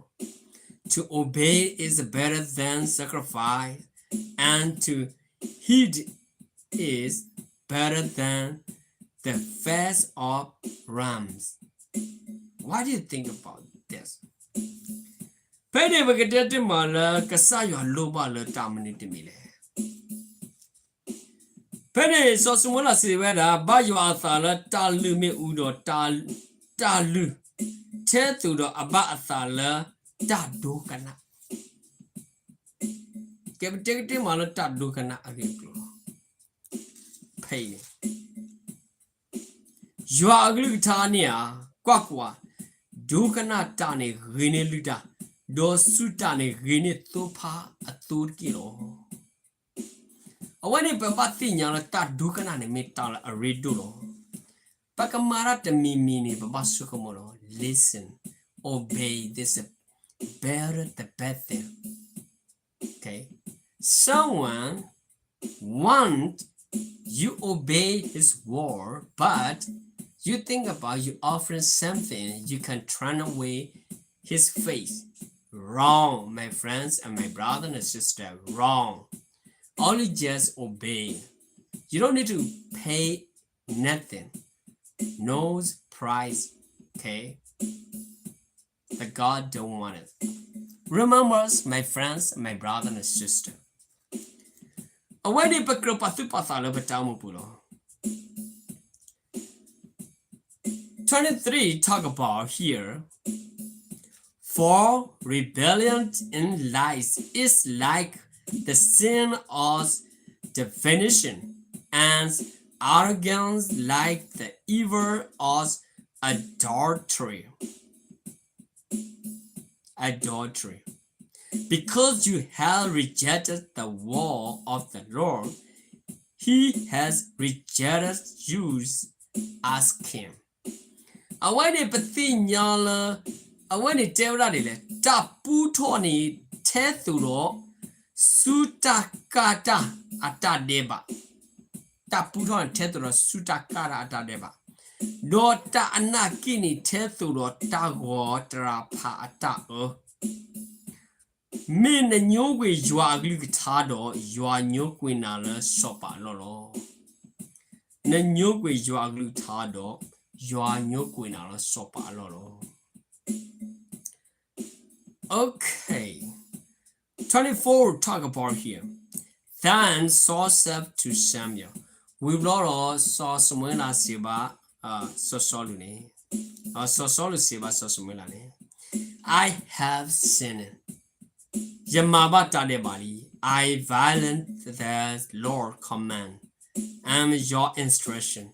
To obey is better than sacrifice, and to heed is better than the fat of rams. What do you think about this? ဖဲန့ၣ်ပကတဲတမၤလၢကစၢ်ယွၤလိၣ်ဘၣ်လၢတၢ်မနုၤတမံၤလဲၣ်. ဖဲန့ၣ်စီၤၡမူၤအ့လးစံးဝဲဒၣ်, ဘၣ်ယွၤအသးလၢတၢ်လုၢ်မ့ၣ်အူဒီး တၢ်လုၢ်, ထဲသိးဒီးအဘၣ်အသးလၢတၢ်ဒိကနၣ်. ကဲပတဲကတဲမၤလၢတၢ်ဒိကနၣ်အဂ့ၢ်အကျိၤလီၤ. ဖဲအံၤန့ၣ် ယွၤအကလုၢ်ကထါန့ၣ်ဧါ, ကွၢ်ကွၢ်, ဒိကနၣ်တၢ်န့ၣ်ဂ့ၤန့ၢ်လုၢ်တၢ်, ဒီးစူၢ်တၢ်န့ၣ်ဂ့ၤန့ၢ်သိဖါအသိတက့ၢ်လီၤ. အဝဲန့ၣ်ပဘၣ်သ့ၣ်ညါလၢတၢ်ဒိကနၣ်န့ၣ်မ့ၢ်တၢ်လၢအရ့ဒိၣ်လီၤ. ပကမၤတၢ်တမံၤမံၤန့ၣ် ပဘၣ်ဆိကမိၣ်လီၤ. Listen, obey, this is better, the best thing. Okay. Someone want you obey his word, but you think about you offering something, you can turn away his face. Wrong, my friends and my brother and sister, wrong. Only just obey. You don't need to pay nothing. No price, okay? The God don't want it. Remember, my friends, my brother and sister. အဝဲန့ၣ်ပကြၢးပာ်သူၣ်ပာ်သးလၢပတၢ်အိၣ်မူပူၤလီၤ. Twenty-three talk about here, for rebellion in lies is like the sin of divination, and arrogance like the evil of adultery. Adultery. Because you have rejected the word of the Lord, he has rejected you as king. အဝဲန့ၣ်ပသ့ၣ်ညါလၢ အဝဲန့ၣ်တဲဝဲဒၣ်ဒ်လဲၣ်, တၢ်ပူထီၣ်န့ၣ် ထဲသိးဒီး ဆူတၢ်ကၢ်တၢ်အတၢ်ဒဲးဘး. တၢ်ပူထီၣ်န့ၣ် ထဲသိးဒီးဆူတၢ်ကၢ်တၢ်အတၢ်ဒဲးဘး, ဒီးတၢ်အနၢ်က့ၣ်န့ၣ် ထဲသိးဒီးတၢ်ဂီၤတရၤဖးအတၢ်အၢ မ့ၢ်နညိကွံာ်ယွၤအကလုၢ်ကထါဒီး ယွၤညိကွံာ်နၤလၢစီၤပၤအလီၢ်လီၤ. နညိကွံာ်ယွၤအကလုၢ်ကထါဒီး ယွၤညိကွံာ်နၤလၢစီၤပၤအလီၢ်လီၤ. Okay. Twenty-four talk about here. Then Saul said to Samuel, ဝံၤဘျီဒီး စီၤၡမူၤအ့လးစံးဘၣ် စီၤစီလူးန့ၣ်, စီၤစီလူးစံးဘၣ်စီၤၡမူၤအ့လးန့ၣ်, I have sinned. ယမၤဘၣ်တၢ်ဒဲးဘးလံ. I violated the Lord's command and your instruction.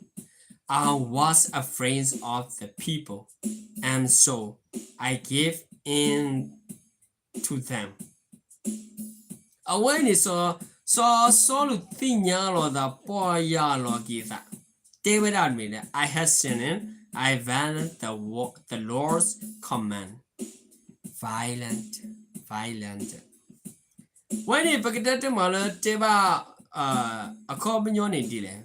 I was afraid of the people, and so I gave in to them. အဝဲန့ၣ် စီၤစီလူးသ့ၣ်ညါလီၤသး ပီၢ်ယၢ်လီၤက့ၤသး, တဲဝဲဒၣ်မ့ၢ်လၢ I have sinned, I violated the, the Lord's command. Violent, violent. ဝဲန့ၣ် ပကတဲတမးလၢတဲဘၣ် အခီပညီန့ၣ်ဒ်လဲၣ်,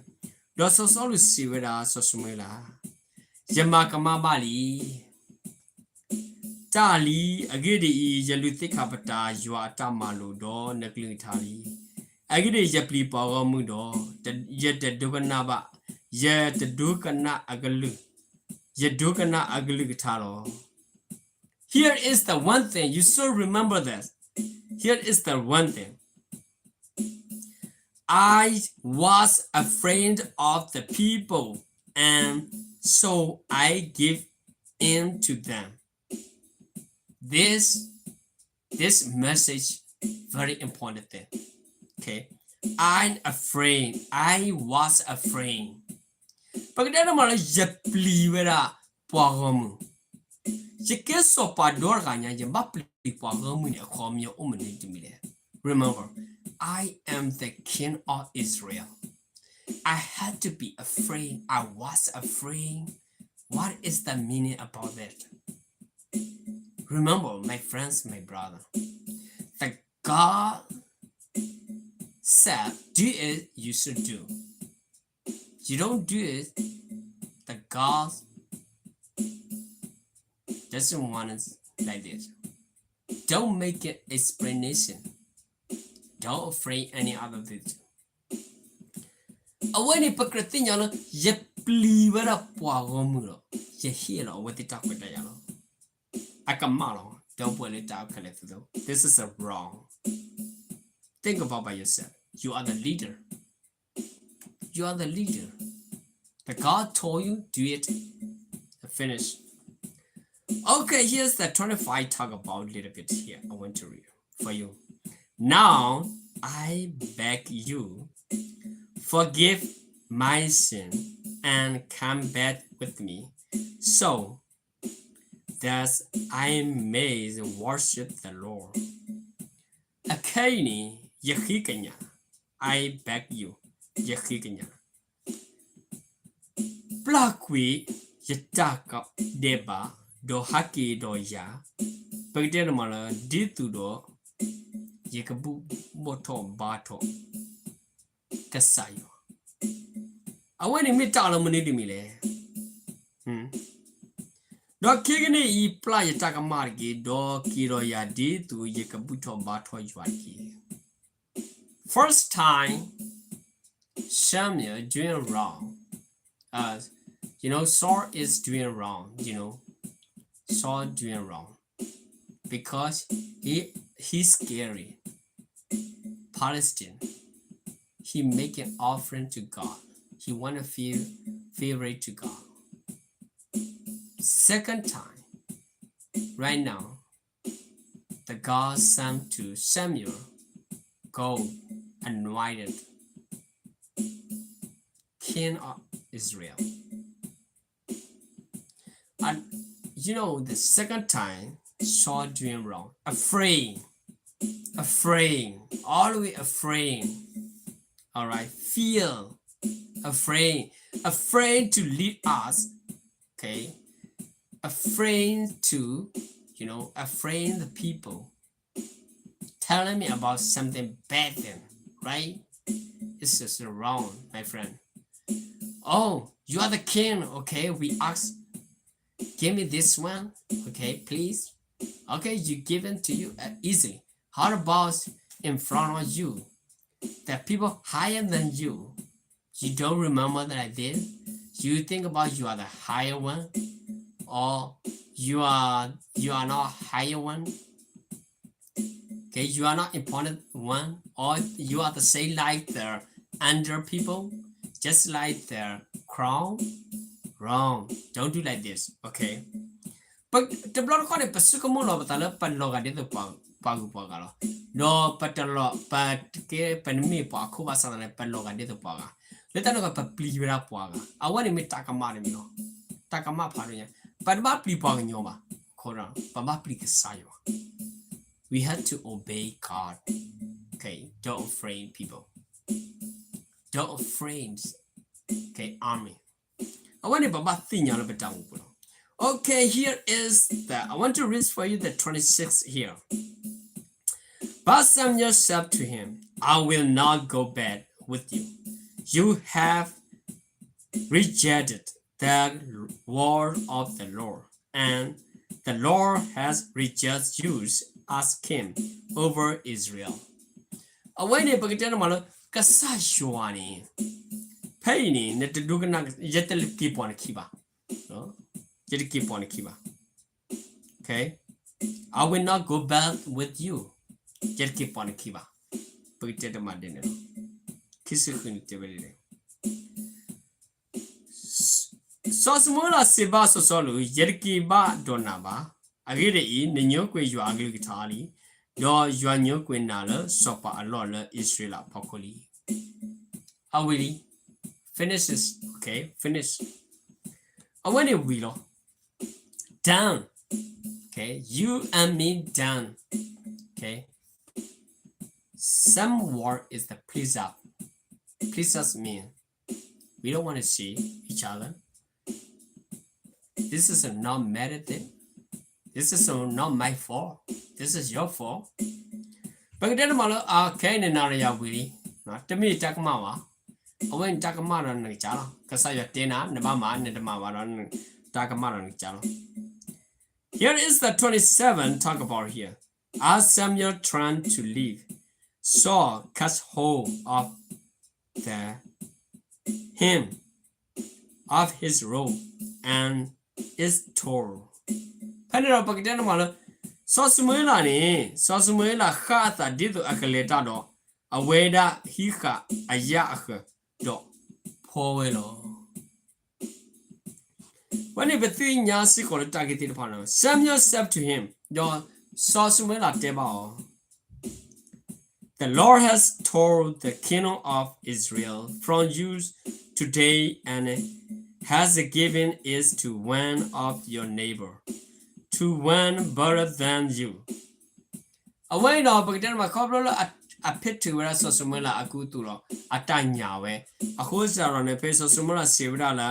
ဒီးစီၤစီလူးစံးဝဲဒၣ်စီၤၡမူၤအ့လး, ယမၤကမၣ်ဘၣ်လံ တၢ်လံ. အဂ့ၢ်ဒ်အံၤ, ယလူၤသ့ၣ်ခါပတာ်ယွၤအတၢ်မၤလိာ်ဒီးနကလုၢ်ကထါလံ. အဂ့ၢ်ဒ်အံၤ, ယပျံၤပှၤဂီၢ်မုၢ်ဒီး ယတဒိကနၣ်ဘၣ်, ယတဒိကနၣ်အကလုၢ်, ယဒိကနၣ်အကလုၢ်ကထါလီၤ. Here is the one thing you should remember this. Here is the one thing. I was afraid of the people, and so I give in to them. This, this message, very important thing. Okay. I'm afraid. I was afraid. ပကတဲတမးလၢ ယပျံၤဝဲဒၣ်ပှၤဂီၢ်မုၢ်, ယကဲစီၤပၤဒီတဂၤညါ ယဘၣ်ပျံၤပှၤဂီၢ်မုၢ်န့ၣ် အခီပညီအိၣ်မနုၤတမံၤလဲၣ်. Remember, I am the king of Israel. I had to be afraid. I was afraid. What is the meaning about that? Remember, my friends, my brother, the God said, do it, you should do. You don't do it, the God doesn't want it like this. Don't make an explanation. Don't afraid any other thing. အဝဲန့ၣ် ပကြၢးသ့ၣ်ညါလၢ ယပျံၤဝဲဒၣ်ပှၤဂီၢ်မုၢ်ဒီး ယဟ့ၣ်လီၤအဝဲသ့ၣ်တၢ်ခွဲးတၢ်ယာ်လီၤ. အကမၣ်လီၤ. ဒီပုၢ်ဝဲၢ်လၢတၢ်အိၣ်ခဲလၢာ်သ့ၣ်ဧၢ, this is a wrong. Think about by yourself. You are the leader. You are the leader. The God told you, do it. Finish. Okay, here's the twenty-five talk about a little bit here. I want to read for you. Now, I beg you, forgive my sin and come back with me, so that I may worship the Lord. အခဲအံၤန့ၣ် ယဃ့ကညး, I beg you, ယဃ့ကညး, ပျၢ်ကွံာ်ယတၢ်ဒဲးဘး, ဒီးဟးက့ၤဒီးယၤ, ပကတဲန့ၣ်မးလၢ ဒ်သိးဒီး ယကဘူၣ်ထီၣ်ဘါထီၣ် ကစၢ်ယွၤ. အဝဲန့ၣ်မ့ၢ်တၢ်လီၤမနုၤတမံၤလဲၣ်. ဒီးခဲကနံၣ်အံၤ ပျၢ်ယတၢ်ကမၣ်တက့ၢ်, ဒီးက့ၤဒီးယၤဒ်သိးယကဘူၣ်ထီၣ်ဘါထီၣ်ယွၤတက့ၢ်. First time, Samuel doing wrong. Uh, you know, Saul is doing wrong, you know. Saul doing wrong. Because he, he's scary. Palestine. He making offering to God. He want to feel favorite to God. Second time, right now, the God sent to Samuel, go anointed king of Israel. And you know, the second time, Saul doing wrong, afraid, afraid, always afraid. All right, fear, afraid, afraid to lead us. Okay, afraid to, you know, afraid the people telling me about something bad thing, right? It's just wrong, my friend. Oh, you are the king. Okay, we ask, give me this one. Okay, please. Okay, you give it to you uh, easily. How about in front of you? The people higher than you. You don't remember like this? You think about you are the higher one, or you are you are not higher one. Okay, you are not important one, or you are the same like the under people, just like the crown. Wrong. Don't do like this. Okay. ပတဘျီတခီၣ်န့ၣ် ပဆိကမိၣ်လီၤပသးလၢပလီၤဂာ်ဒ်သိးပှၤဂုၤပှၤဂၤလီၤ. ဒီးပတလီၤ ပကဲ ပနမ့ၢ်ပှၤအခိၣ်ဘၣ်ဆၣ်သနာ်က့ ပလီၤဂာ်ဒ်သိးပှၤဂၤ, လၢတၢ်န့ၣ်အဃိ ပပျံၤဝဲဒၣ်ပှၤဂၤ, အဝဲန့ၣ်မ့ၢ်တၢ်ကမၣ်တမံၤလီၤ. တၢ်ကမၣ်ဖးဒိၣ်ညါ, ပတဘၣ်ပျံၤပှၤကညီဘၣ်, ပဘၣ်ပျံၤကစၢ်ယွၤ. We have to obey God. Okay, don't afraid people. Don't afraid. Okay, army. အဝဲန့ၣ်ပဘၣ်သ့ၣ်ညါလၢပတၢ်အိၣ်မူပူၤလီၤ. Okay, here is the, I want to read for you the twenty-six here. But Samuel said to him, I will not go back with you. You have rejected the word of the Lord, and the Lord has rejected you as king over Israel. အဝဲန့ၣ် ပကတဲန့ၣ်မးလၢ ကစၢ်ယွၤန့ၣ် ဖဲအံၤန့ၣ် နတဒိကနၣ် ယတက့ၤပိာ်နခံဘၣ်. ယတက့ၤပိာ်နခံဘၣ်. Okay, I will not go back with you. ယတက့ၤပိာ်နခံဘၣ်. ပကတဲတမံၤဒ်န့ၣ်လီၤ. ခံဆံဃုန့ၣ်တဲဝဲဒ်လဲၣ်. စီၤၡမူၤအ့လးစံးဘၣ်စီၤစီလူး, ယတက့ၤဘၣ်ဒီးနၤဘၣ်. အဂ့ၢ်ဒ်အံၤ, နညိကွံာ်ယွၤအကလုၢ်ကထါလံ, ဒီးယွၤညိကွံာ်နၤလၢစီၤပၤအလီၢ်လၢအံၣ်စရ့လးအဖီခိၣ်လံ. အဝံၤလံ. Finishes. Okay, finish. အဝဲန့ၣ်ဝံၤလီၤ. Done. Okay, you and me done. Okay. Some word is the please up. Please us mean we don't want to see each other. This is not my thing. This is not my fault. This is your fault. ပကတဲတမံၤလၢ အခဲအံၤန့ၣ် နၤဒီးယၤဝံၤလံ. တမ့ၢ်တၢ်ကမၣ်ဘၣ်. အဝဲန့ၣ်တၢ်ကမၣ်ဒီးနကစၢ်လီၤ. ကစၢ်ယွၤတဲနၤ နဘၣ်မၤ နတမၤဘၣ်ဒီး တၢ်ကမၣ်ဒီးနကစၢ်လီၤ. Here is the twenty-seven talk about here. As Samuel turned to leave, Saul caught hold of the hem of his robe and it tore. ဖဲန့ၣ်ဒီးပကတဲန့ၣ်မးလၢ စီၤၡမူၤအ့လးန့ၣ် စီၤၡမူၤအ့လးဃၣ်အသးဒ်သိးအကလဲၤတၢ်ဒီး အဝဲဒၣ်ဟံးဃာ်အယၣ်အဃၢၤ ဒီးဖီဝဲလီၤ. ဝဲန့ၣ်ပသ့ၣ်ညါစ့ၢ်ကီးလၢတၢ်ဂ့ၢ်သ့ၣ်တဖၣ်န့ၣ် Samuel said to him, ဒီးစီၤၡမူၤအ့လးတဲဘၣ်အီၤ, The Lord has torn the kingdom of Israel from you today and has given it to one of your neighbor, to one better than you. အဝဲအံၤဒီး ပကတဲတမံၤ ခီဖျိလၢအဖ့ၣ်ထုးဝဲဒၣ်စီၤၡမူၤအ့လးအကူအသိးဒီး အတၢ်ညါဝဲ, အဃိစ့ၢ်ကီးန့ၣ် ဖဲစီၤၡမူၤအ့လးစံးဝဲဒၣ်လၢ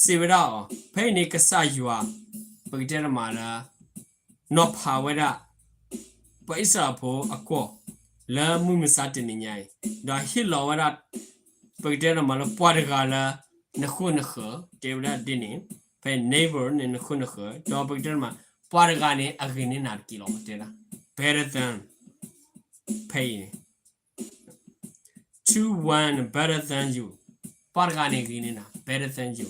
စံးဝဲဒၣ်အီၤ, ဖဲအံၤန့ၣ်ကစၢ်ယွၤ ပကတဲတမံၤလၢ နီၤဖးဝဲဒၣ် ပှၤအံၣ်စရ့လးဖိအကွီၢ် လၢမုၢ်မဆါတနံၤညါအံၤ, ဒီးဟ့ၣ်လီၤဝဲဒၣ် ပကတဲတမံၤလၢပှၤတဂၤလၢ နဃိနဃၢၤ တဲဝဲဒၣ်ဒ်န့ၣ်, ဖဲ neighbor န့ၣ် နဃိနဃၢၤ, ဒီးပကတဲတမံၤ ပှၤတဂၤန့ၣ် အဂ့ၤန့ၢ်နၤတက့ၢ်လီၤ တဲဒၣ် better than, ဖဲအံၤန့ၣ် to one better than you, ပှၤတဂၤန့ၣ်ဂ့ၤန့ၢ်နၤ better than you.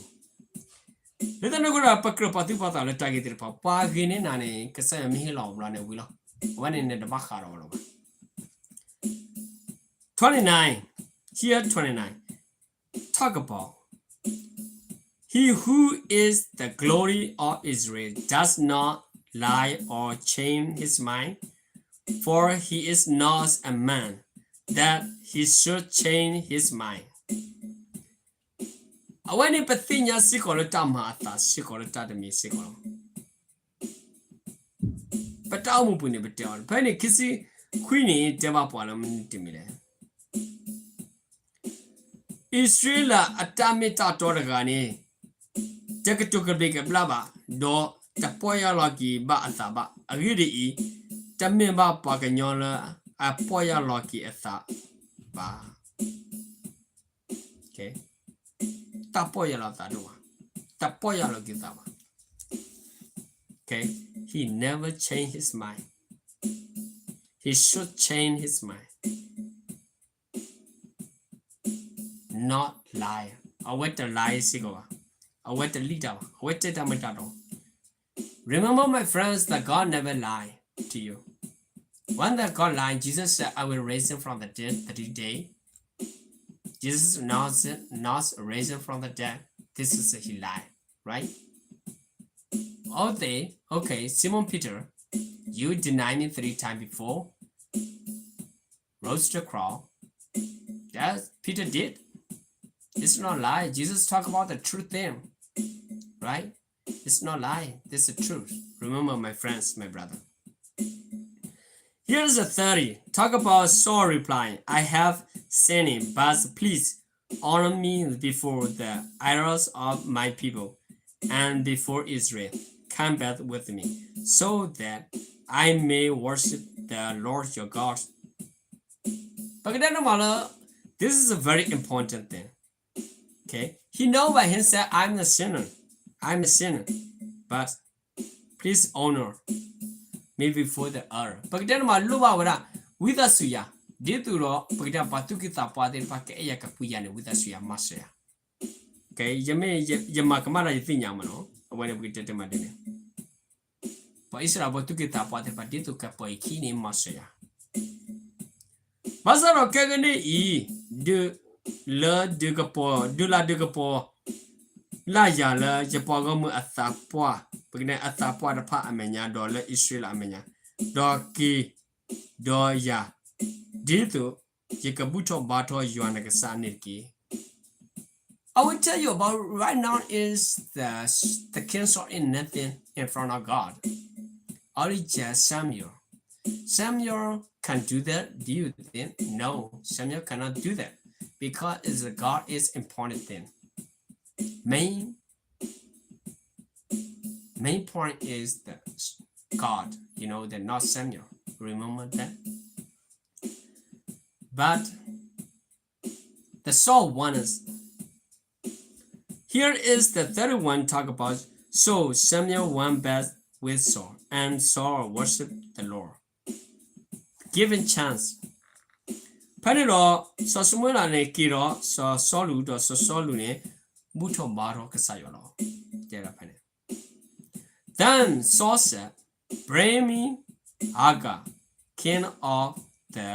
လၢတၢ်န့ၣ်အဃိဒီး ပကြၢးပာ်သူၣ်ပာ်သးလၢတၢ်ဂ့ၢ်သ့ၣ်တဖၣ် ပှၤဂ့ၤန့ၢ်နၤန့ၣ် ကစၢ်ယွၤမ့ၢ်ဟ့ၣ်လီၤဘျီန့ၣ်ဝံၤလီၤ, အဝဲန့ၣ်နတဘၣ်ဃးဒီးအီၤလၢၤဘၣ်. Twenty-nine, here twenty-nine, talk about, He who is the glory of Israel does not lie or change his mind, for he is not a man that he should change his mind. အဝဲန့ၣ်ပသ့ၣ်ညါစ့ၢ်ကီးလၢတၢ်မၤအသးစ့ၢ်ကီးလၢတၢ်တမံၤစ့ၢ်ကီးလီၤ. ပတၢ်အိၣ်မူပူၤန့ၣ်ပတဲအီၤ ဖဲန့ၣ်ခံဆံခွံန့ၣ် တဲဘၣ်ပှၤလၢမနုၤတမံၤလဲၣ်. အံၣ်စရ့လးအတၢ်မ့ၢ်တၢ်တီတဂၤန့ၣ် တကတိၤကဘျံးကဘျၣ်ဘၣ်, ဒီးတပီၢ်ယၢ်လီၤက့ၤဘၣ်အသးဘၣ်. အဂ့ၢ်ဒ်အံၤ, တမ့ၢ်ဘၣ်ပှၤကညီလၢအပီၢ်ယၢ်လီၤက့ၤအသးဘၣ်. တၢ်ပီၢ်ယၢ်လီၤသးဒိၣ်ဘၣ်, တၢ်ပီၢ်ယၢ်လီၤက့ၤသးဘၣ်. Okay, he never changed his mind. He should change his mind. Not lie. အဝဲတ lie စ့ၢ်ကီးဘၣ်. အဝဲတလံၣ်တၢ်ဘၣ်. အဝဲတဲတၢ်မ့ၢ်တၢ်တီ. Remember, my friends, that God never lied to you. When that God lied, Jesus said, I will raise him from the dead three days. Jesus not, not raising from the dead. This is a he lie, right? Okay, okay, Simon Peter, you deny me three times before. Rose the cross. That Peter did. It's not lie. Jesus talk about the true thing, right? It's not lie. This is the truth. Remember, my friends, my brother. Here's the thirty. Talk about Saul replying, I have sinned, but please honor me before the idols of my people and before Israel. Come back with me, so that I may worship the Lord your God. ပကတဲန့ၣ်မးလၢ this is a very important thing. Okay, he know by himself, I'm a sinner, I'm a sinner, but please honor me before the earth. ပကတဲန့ၣ်မး လိၣ်ဘၣ်ဝဲဒၣ် ဝံသးစူၤယၤ, ဒ်သိးဒီး ပကတဲပှၤသူၣ်က့သးပှၢ်သ့ၣ်တဖၣ် ကအဲၣ်ယၤကပှ့ၤယၤန့ၣ် ဝံသးစူၤယၤ မၤစၢၤယၤ. Okay, ယမ့ၢ်ယမၤကမၣ်ဒီးယသ့ၣ်ညါမးနီၤ, အဝဲန့ၣ်ပကတဲတမးဒ်န့ၣ် ပှၤအံၣ်စရ့လးဖိသူၣ်က့သးပှၢ်သ့ၣ်တဖၣ် ဒ်သိးကပှ့ၤယခံန့ၣ် မၤစၢၤယၤ. ဘၣ်ဆၣ်ဒီးခဲကနံၣ်အံၤ, ဒုးလၢဒုးကပီၤ, ဒုးလၢဒုးကပီၤလၢ်ယၤလၢယပှၤဂီၢ်မုၢ်အသးပှၢ်, ပကတဲအသးပှၢ်တဖၣ်အမဲာ်ညါ ဒီးလၢအံၣ်စရ့လးအမဲာ်ညါ, ဒီးက့ၤဒီးယၤ, ဒ်သိးယကဘူၣ်ထီၣ်ဘါထီၣ်ယွၤနကစၢ်န့ၣ်တက့ၢ်. I will tell you about right now is the, the king Saul is nothing in front of God. Only just Samuel. Samuel can do that? Do you think? No, Samuel cannot do that because it's the God is important thing. Main, main point is the God, you know, the not Samuel. Remember that? But the Saul one is, here is the third one talk about, so Samuel went back with Saul, and Saul worshiped the Lord. Given chance. ဖဲန့ၣ်ဒီး စီၤၡမူၤအ့လးန့ၣ် က့ၤဒီးစီၤစီလူး ဒီးစီၤစီလူးန့ၣ် ဘူၣ်ထီၣ်ဘါထီၣ်ကစၢ်ယွၤလီၤ. တဲဒၣ်ဖဲန့ၣ် Then Saul said, Bring me Agag, king of the,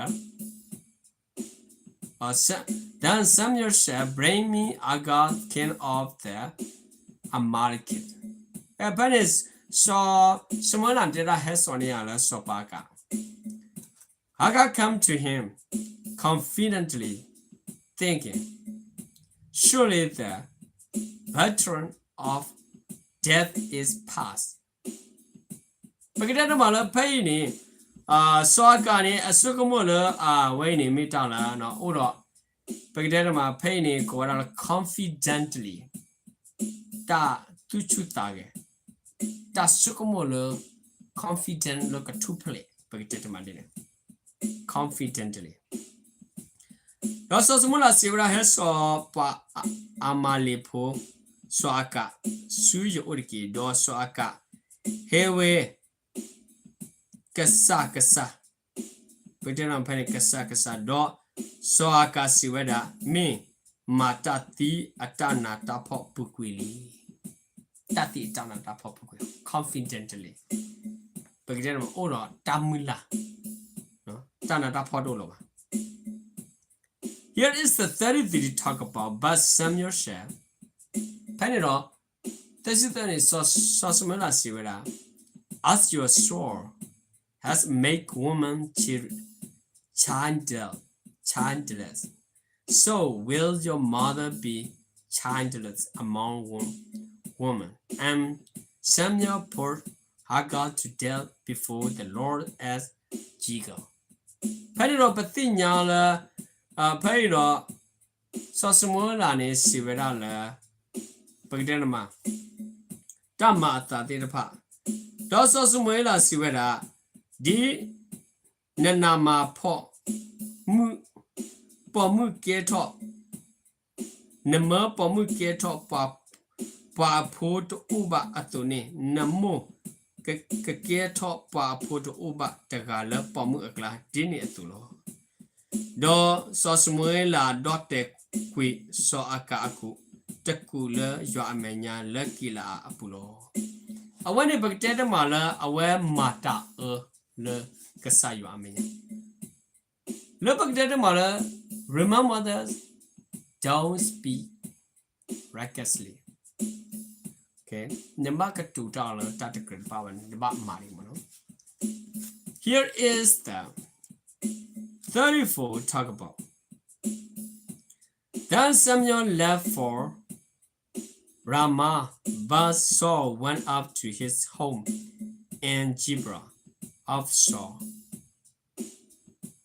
uh, Sa- Then Samuel said, Bring me Agag, king of the Amalekites. ဖဲန့ၣ် စီၤၡမူၤအ့လးတဲဒၣ် ဟဲစိာ်န့ၢ်ယၤလၢစီၤပၤအကး Agag came to him confidently, thinking, Surely the bitterness of death is past. ပကတဲတမးလၢဖဲအံၤန့ၣ် စီၤအကးန့ၣ် အဆိကမိၣ်လၢအဝဲအံၤန့ၣ် မ့ၢ်တၢ်လၢအိၣ်ဒီး ပကတဲတမး ဖဲအံၤန့ၣ် ကိးဝဲဒၣ်လၢ confidently, တၢ်သူၣ်ဆူၣ်သးဂဲၤ, တၢ်ဆိကမိၣ်လၢ confident လၢကထူၣ်ဖျဲး ပကတဲတမးဒ်န့ၣ် confidently. ဒီးစီၤၡမူၤအ့လးစံးဝဲဒၣ် ဟဲစိာ်ပှၤအမၤလ့းဖိ စီၤအကး ဆူယအိၣ်တက့ၢ်. ဒီးစီၤအကးဟဲဝဲ ကစၢ်ကစၢ်, ပကတဲဖဲန့ၣ် ကစၢ်ကစၢ်, ဒီးစီၤအကးစံးဝဲဒၣ် မ့ၢ်မၤတၢ်သံအတၢ်နးတၢ်ဖှီၣ်ပူၤကွံာ်လံ. တၢ်သံအတၢ်နးတၢ်ဖှီၣ်ပူၤကွံာ် confidently, ပကတဲအိၣ်ဒီးတၢ်မုၢ်လၢ်, တၢ်နးတၢ်ဖှီၣ်တအိၣ်လၢၤဘၣ်. Here is the thirty-three talk about, but Samuel said, ဖဲန့ၣ်ဒီး သၢဆံသၢန့ၣ် စီၤၡမူၤအ့လးစံးဝဲဒၣ်, As your soul has made woman chil- childless, childless, so will your mother be childless among wo- women. And Samuel put Hagar to death before the Lord at Gilgal. ဖဲန့ၣ်ဒီးပသ့ၣ်ညါလၢ ဖဲအံၤဒီး စီၤၡမူၤအ့လးန့ၣ် စံးဝဲဒၣ်လၢ ပကတဲတမး တၢ်မၤအသးသ့ၣ်တဖၣ်, ဒီးစီၤၡမူၤအ့လးစံးဝဲဒၣ်, ဒ်နနးမၤဖီၣ်မုၢ် ပိာ်မုၣ်ကဲထီၣ် နမၢပိာ်မုၣ်ကဲထီၣ်ပှၤ, ပှၤအဖိတအိၣ်ဘၣ်အသိးန့ၣ်, နမိၢ်က, ကကဲထီၣ်ပှၤအဖိတအိၣ်ဘၣ်တဂၤလၢပိာ်မုၣ်အကျါ ဒ်န့ၣ်အသိးလီၤ. ဒီးစီၤၡမူၤအ့လးဒီၣ်တဲာ်ကွံာ်စီၤအၤကၣ်အကိာ်တကူာ်လၢယွၤအမဲာ်ညါလၢကံလၤအးအပူၤလီၤ. အဝဲန့ၣ်ပကတဲတမးလၢအဝဲမၤတၢ်အၢလၢကစၢ်ယွၤအမဲာ်ညါ လၢပကတဲတမးလၢ remember this, don't speak recklessly. နဘၣ်ကတိၤတၢ်အီၤလၢတၢ်တကြၢးတဘၣ်ဘၣ်န့ၣ် နဘၣ်မၤဒံးမးနီၤ. Here is the thirty-four talk about. Then Samuel left for Ramah, but Saul went up to his home in Gibeah of Saul.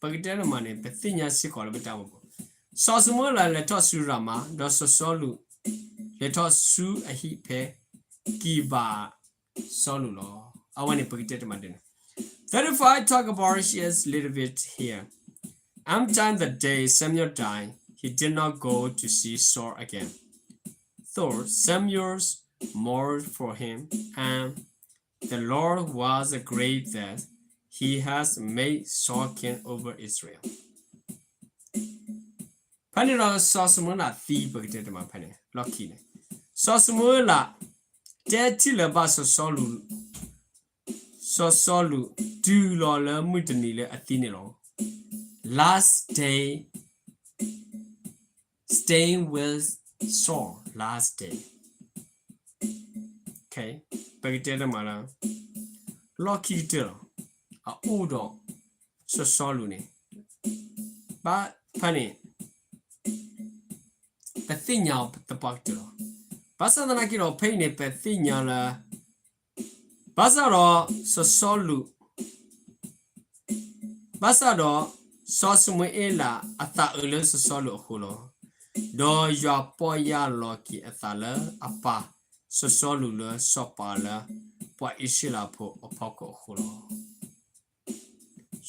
ပကတဲတမးန့ၣ် ပသ့ၣ်ညါစ့ၢ်ကီးလၢပတၢ်အိၣ်ဖှိၣ်, စီၤၡမူၤအ့လးလဲၤထီၣ်ဆူရၤမၤ, ဒီးစီၤစီလူးလဲၤထီၣ်ဆူအဟံၣ်ဖဲကံဘါစီလူးလီၤ. အဝဲန့ၣ်ပကတဲတမးဒ်န့ၣ်. Thirty-five talk about is little bit here. After the day Samuel died, he did not go to see Saul again. Though Samuel mourned for him, and the Lord was grieved that he has made Saul king over Israel. ဖဲန့ၣ်ဒီးစီၤၡမူၤအ့လးသံပကတဲတမးဖဲန့ၣ် လီၢ်ခံန့ၣ်, စီၤၡမူၤအ့လးတဲထံၣ်လၢၤဘၣ်စီၤစီလူး, စီၤစီလူး တုၤလီၤလၢမုၢ်တနံၤလၢအသံန့ၣ်လီၤ. Last day, staying with Saul last day. ပကတဲတမးလၢ လီၢ်ခံကတၢၢ်လီၤ. အအိၣ်ဒီးစီၤစီလူးန့ၣ် ဘၣ်ဖဲန့ၣ် ပသ့ၣ်ညါအီၤသပှၢ်ကတၢၢ်လီၤ. ဘၣ်ဆၣ်သနာ်က့ဒီး ဖဲအံၤန့ၣ် ပသ့ၣ်ညါလၢ ဘၣ်ဆၣ်ဒီးစီၤစီလူး ဘၣ်ဆၣ်ဒီးစီၤၡမူၤအ့လးအသးအုးလၢစီၤစီလူးအဃိလီၤ. ဒီးယွၤပီၢ်ယၢ်လီၤက့ၤအသးလၢအပၢ်စီၤစီလူးလၢစီၤပၤလၢ ပှၤအံၣ်စရ့လးဖိအဖီခိၣ်အဃိလီၤ.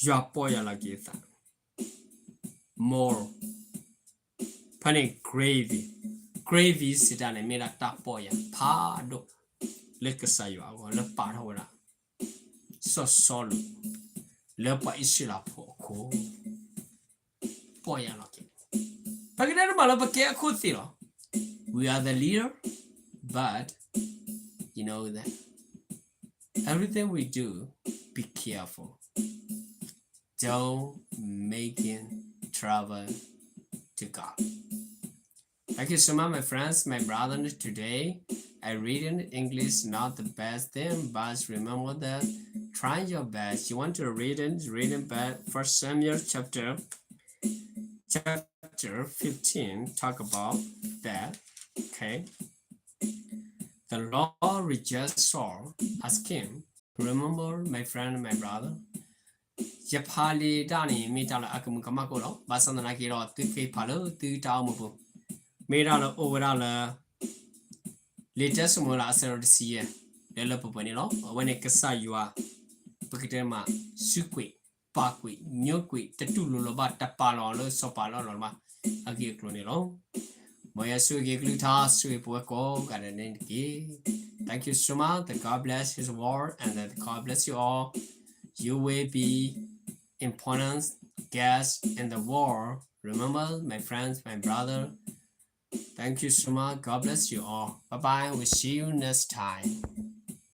ယွၤပီၢ်ယၢ်လီၤက့ၤအသး more ဖဲန့ၣ် gravy, gravy စံးတၢ်န့ၣ် မ့ၢ်ဒၣ်တၢ်ပီၢ်ယၢ်ဖးဒိၣ် လၢကစၢ်ယွၤအဂီၢ် လၢပာ်ထီၣ်ဝဲဒၣ် စီၤစီလူး လၢပှၤအံၣ်စရ့လးဖိအခိၣ် ပီၢ်ယၢ်လီၤက့ၤ ပကတဲတမးလၢပကဲအခိၣ်သ့ၣ်လီၤ. We are the leader, but you know that everything we do, be careful. Don't making trouble to God. Thank you so much, my friends, my brother. Today, I read in English, not the best thing, but remember that try your best. You want to read it, read it, but First Samuel chapter, chapter fifteen talk about that. Okay. The Lord rejects Saul as king. Remember, my friend, my brother. ယဖးလံာ်တၢ်န့ၣ် မ့ၢ်တၢ်လၢအကမူၤကမၣ်ကိၣ်လီၤ. ဘၣ်ဆၣ်သနာ်က့ဒီး သုက့ၤဖးလၢသုတၢ်အိၣ်မူပူၤ, မ့ၢ်ဒၣ်လၢအိၣ်ဝဲဒၣ်လၢ လံာ်တၢၡမူၤအ့လးအဆၢဒိၣ်တဆံယဲၢ် လၢလၢပှဲၤပှဲၤန့ၣ်လီၤ. အဝဲန့ၣ်ကစၢ်ယွၤ ပကတဲမး စုကွံာ် ပာ်ကွံာ် ညိကွံာ် တတူၢ်လိာ်လၢၤဘၣ် တပာ်လီၤလၢစီၤပၤလၢအလီၢ်လၢၤဘၣ် အဂ့ၢ်အကျိၤန့ၣ်လီၤ. မ်ယွၤဆိၣ်ဂ့ၤကလုၢ်ကထါ ဆိၣ်ဂ့ၤပဝဲကိးဂၤဒဲးန့ၣ်တက့ၢ်. Thank you so much. The God bless His word and that God bless you all. You will be important guests in the world. Remember, my friends, my brother. Thank you so much. God bless you all. Bye bye. We'll see you next time.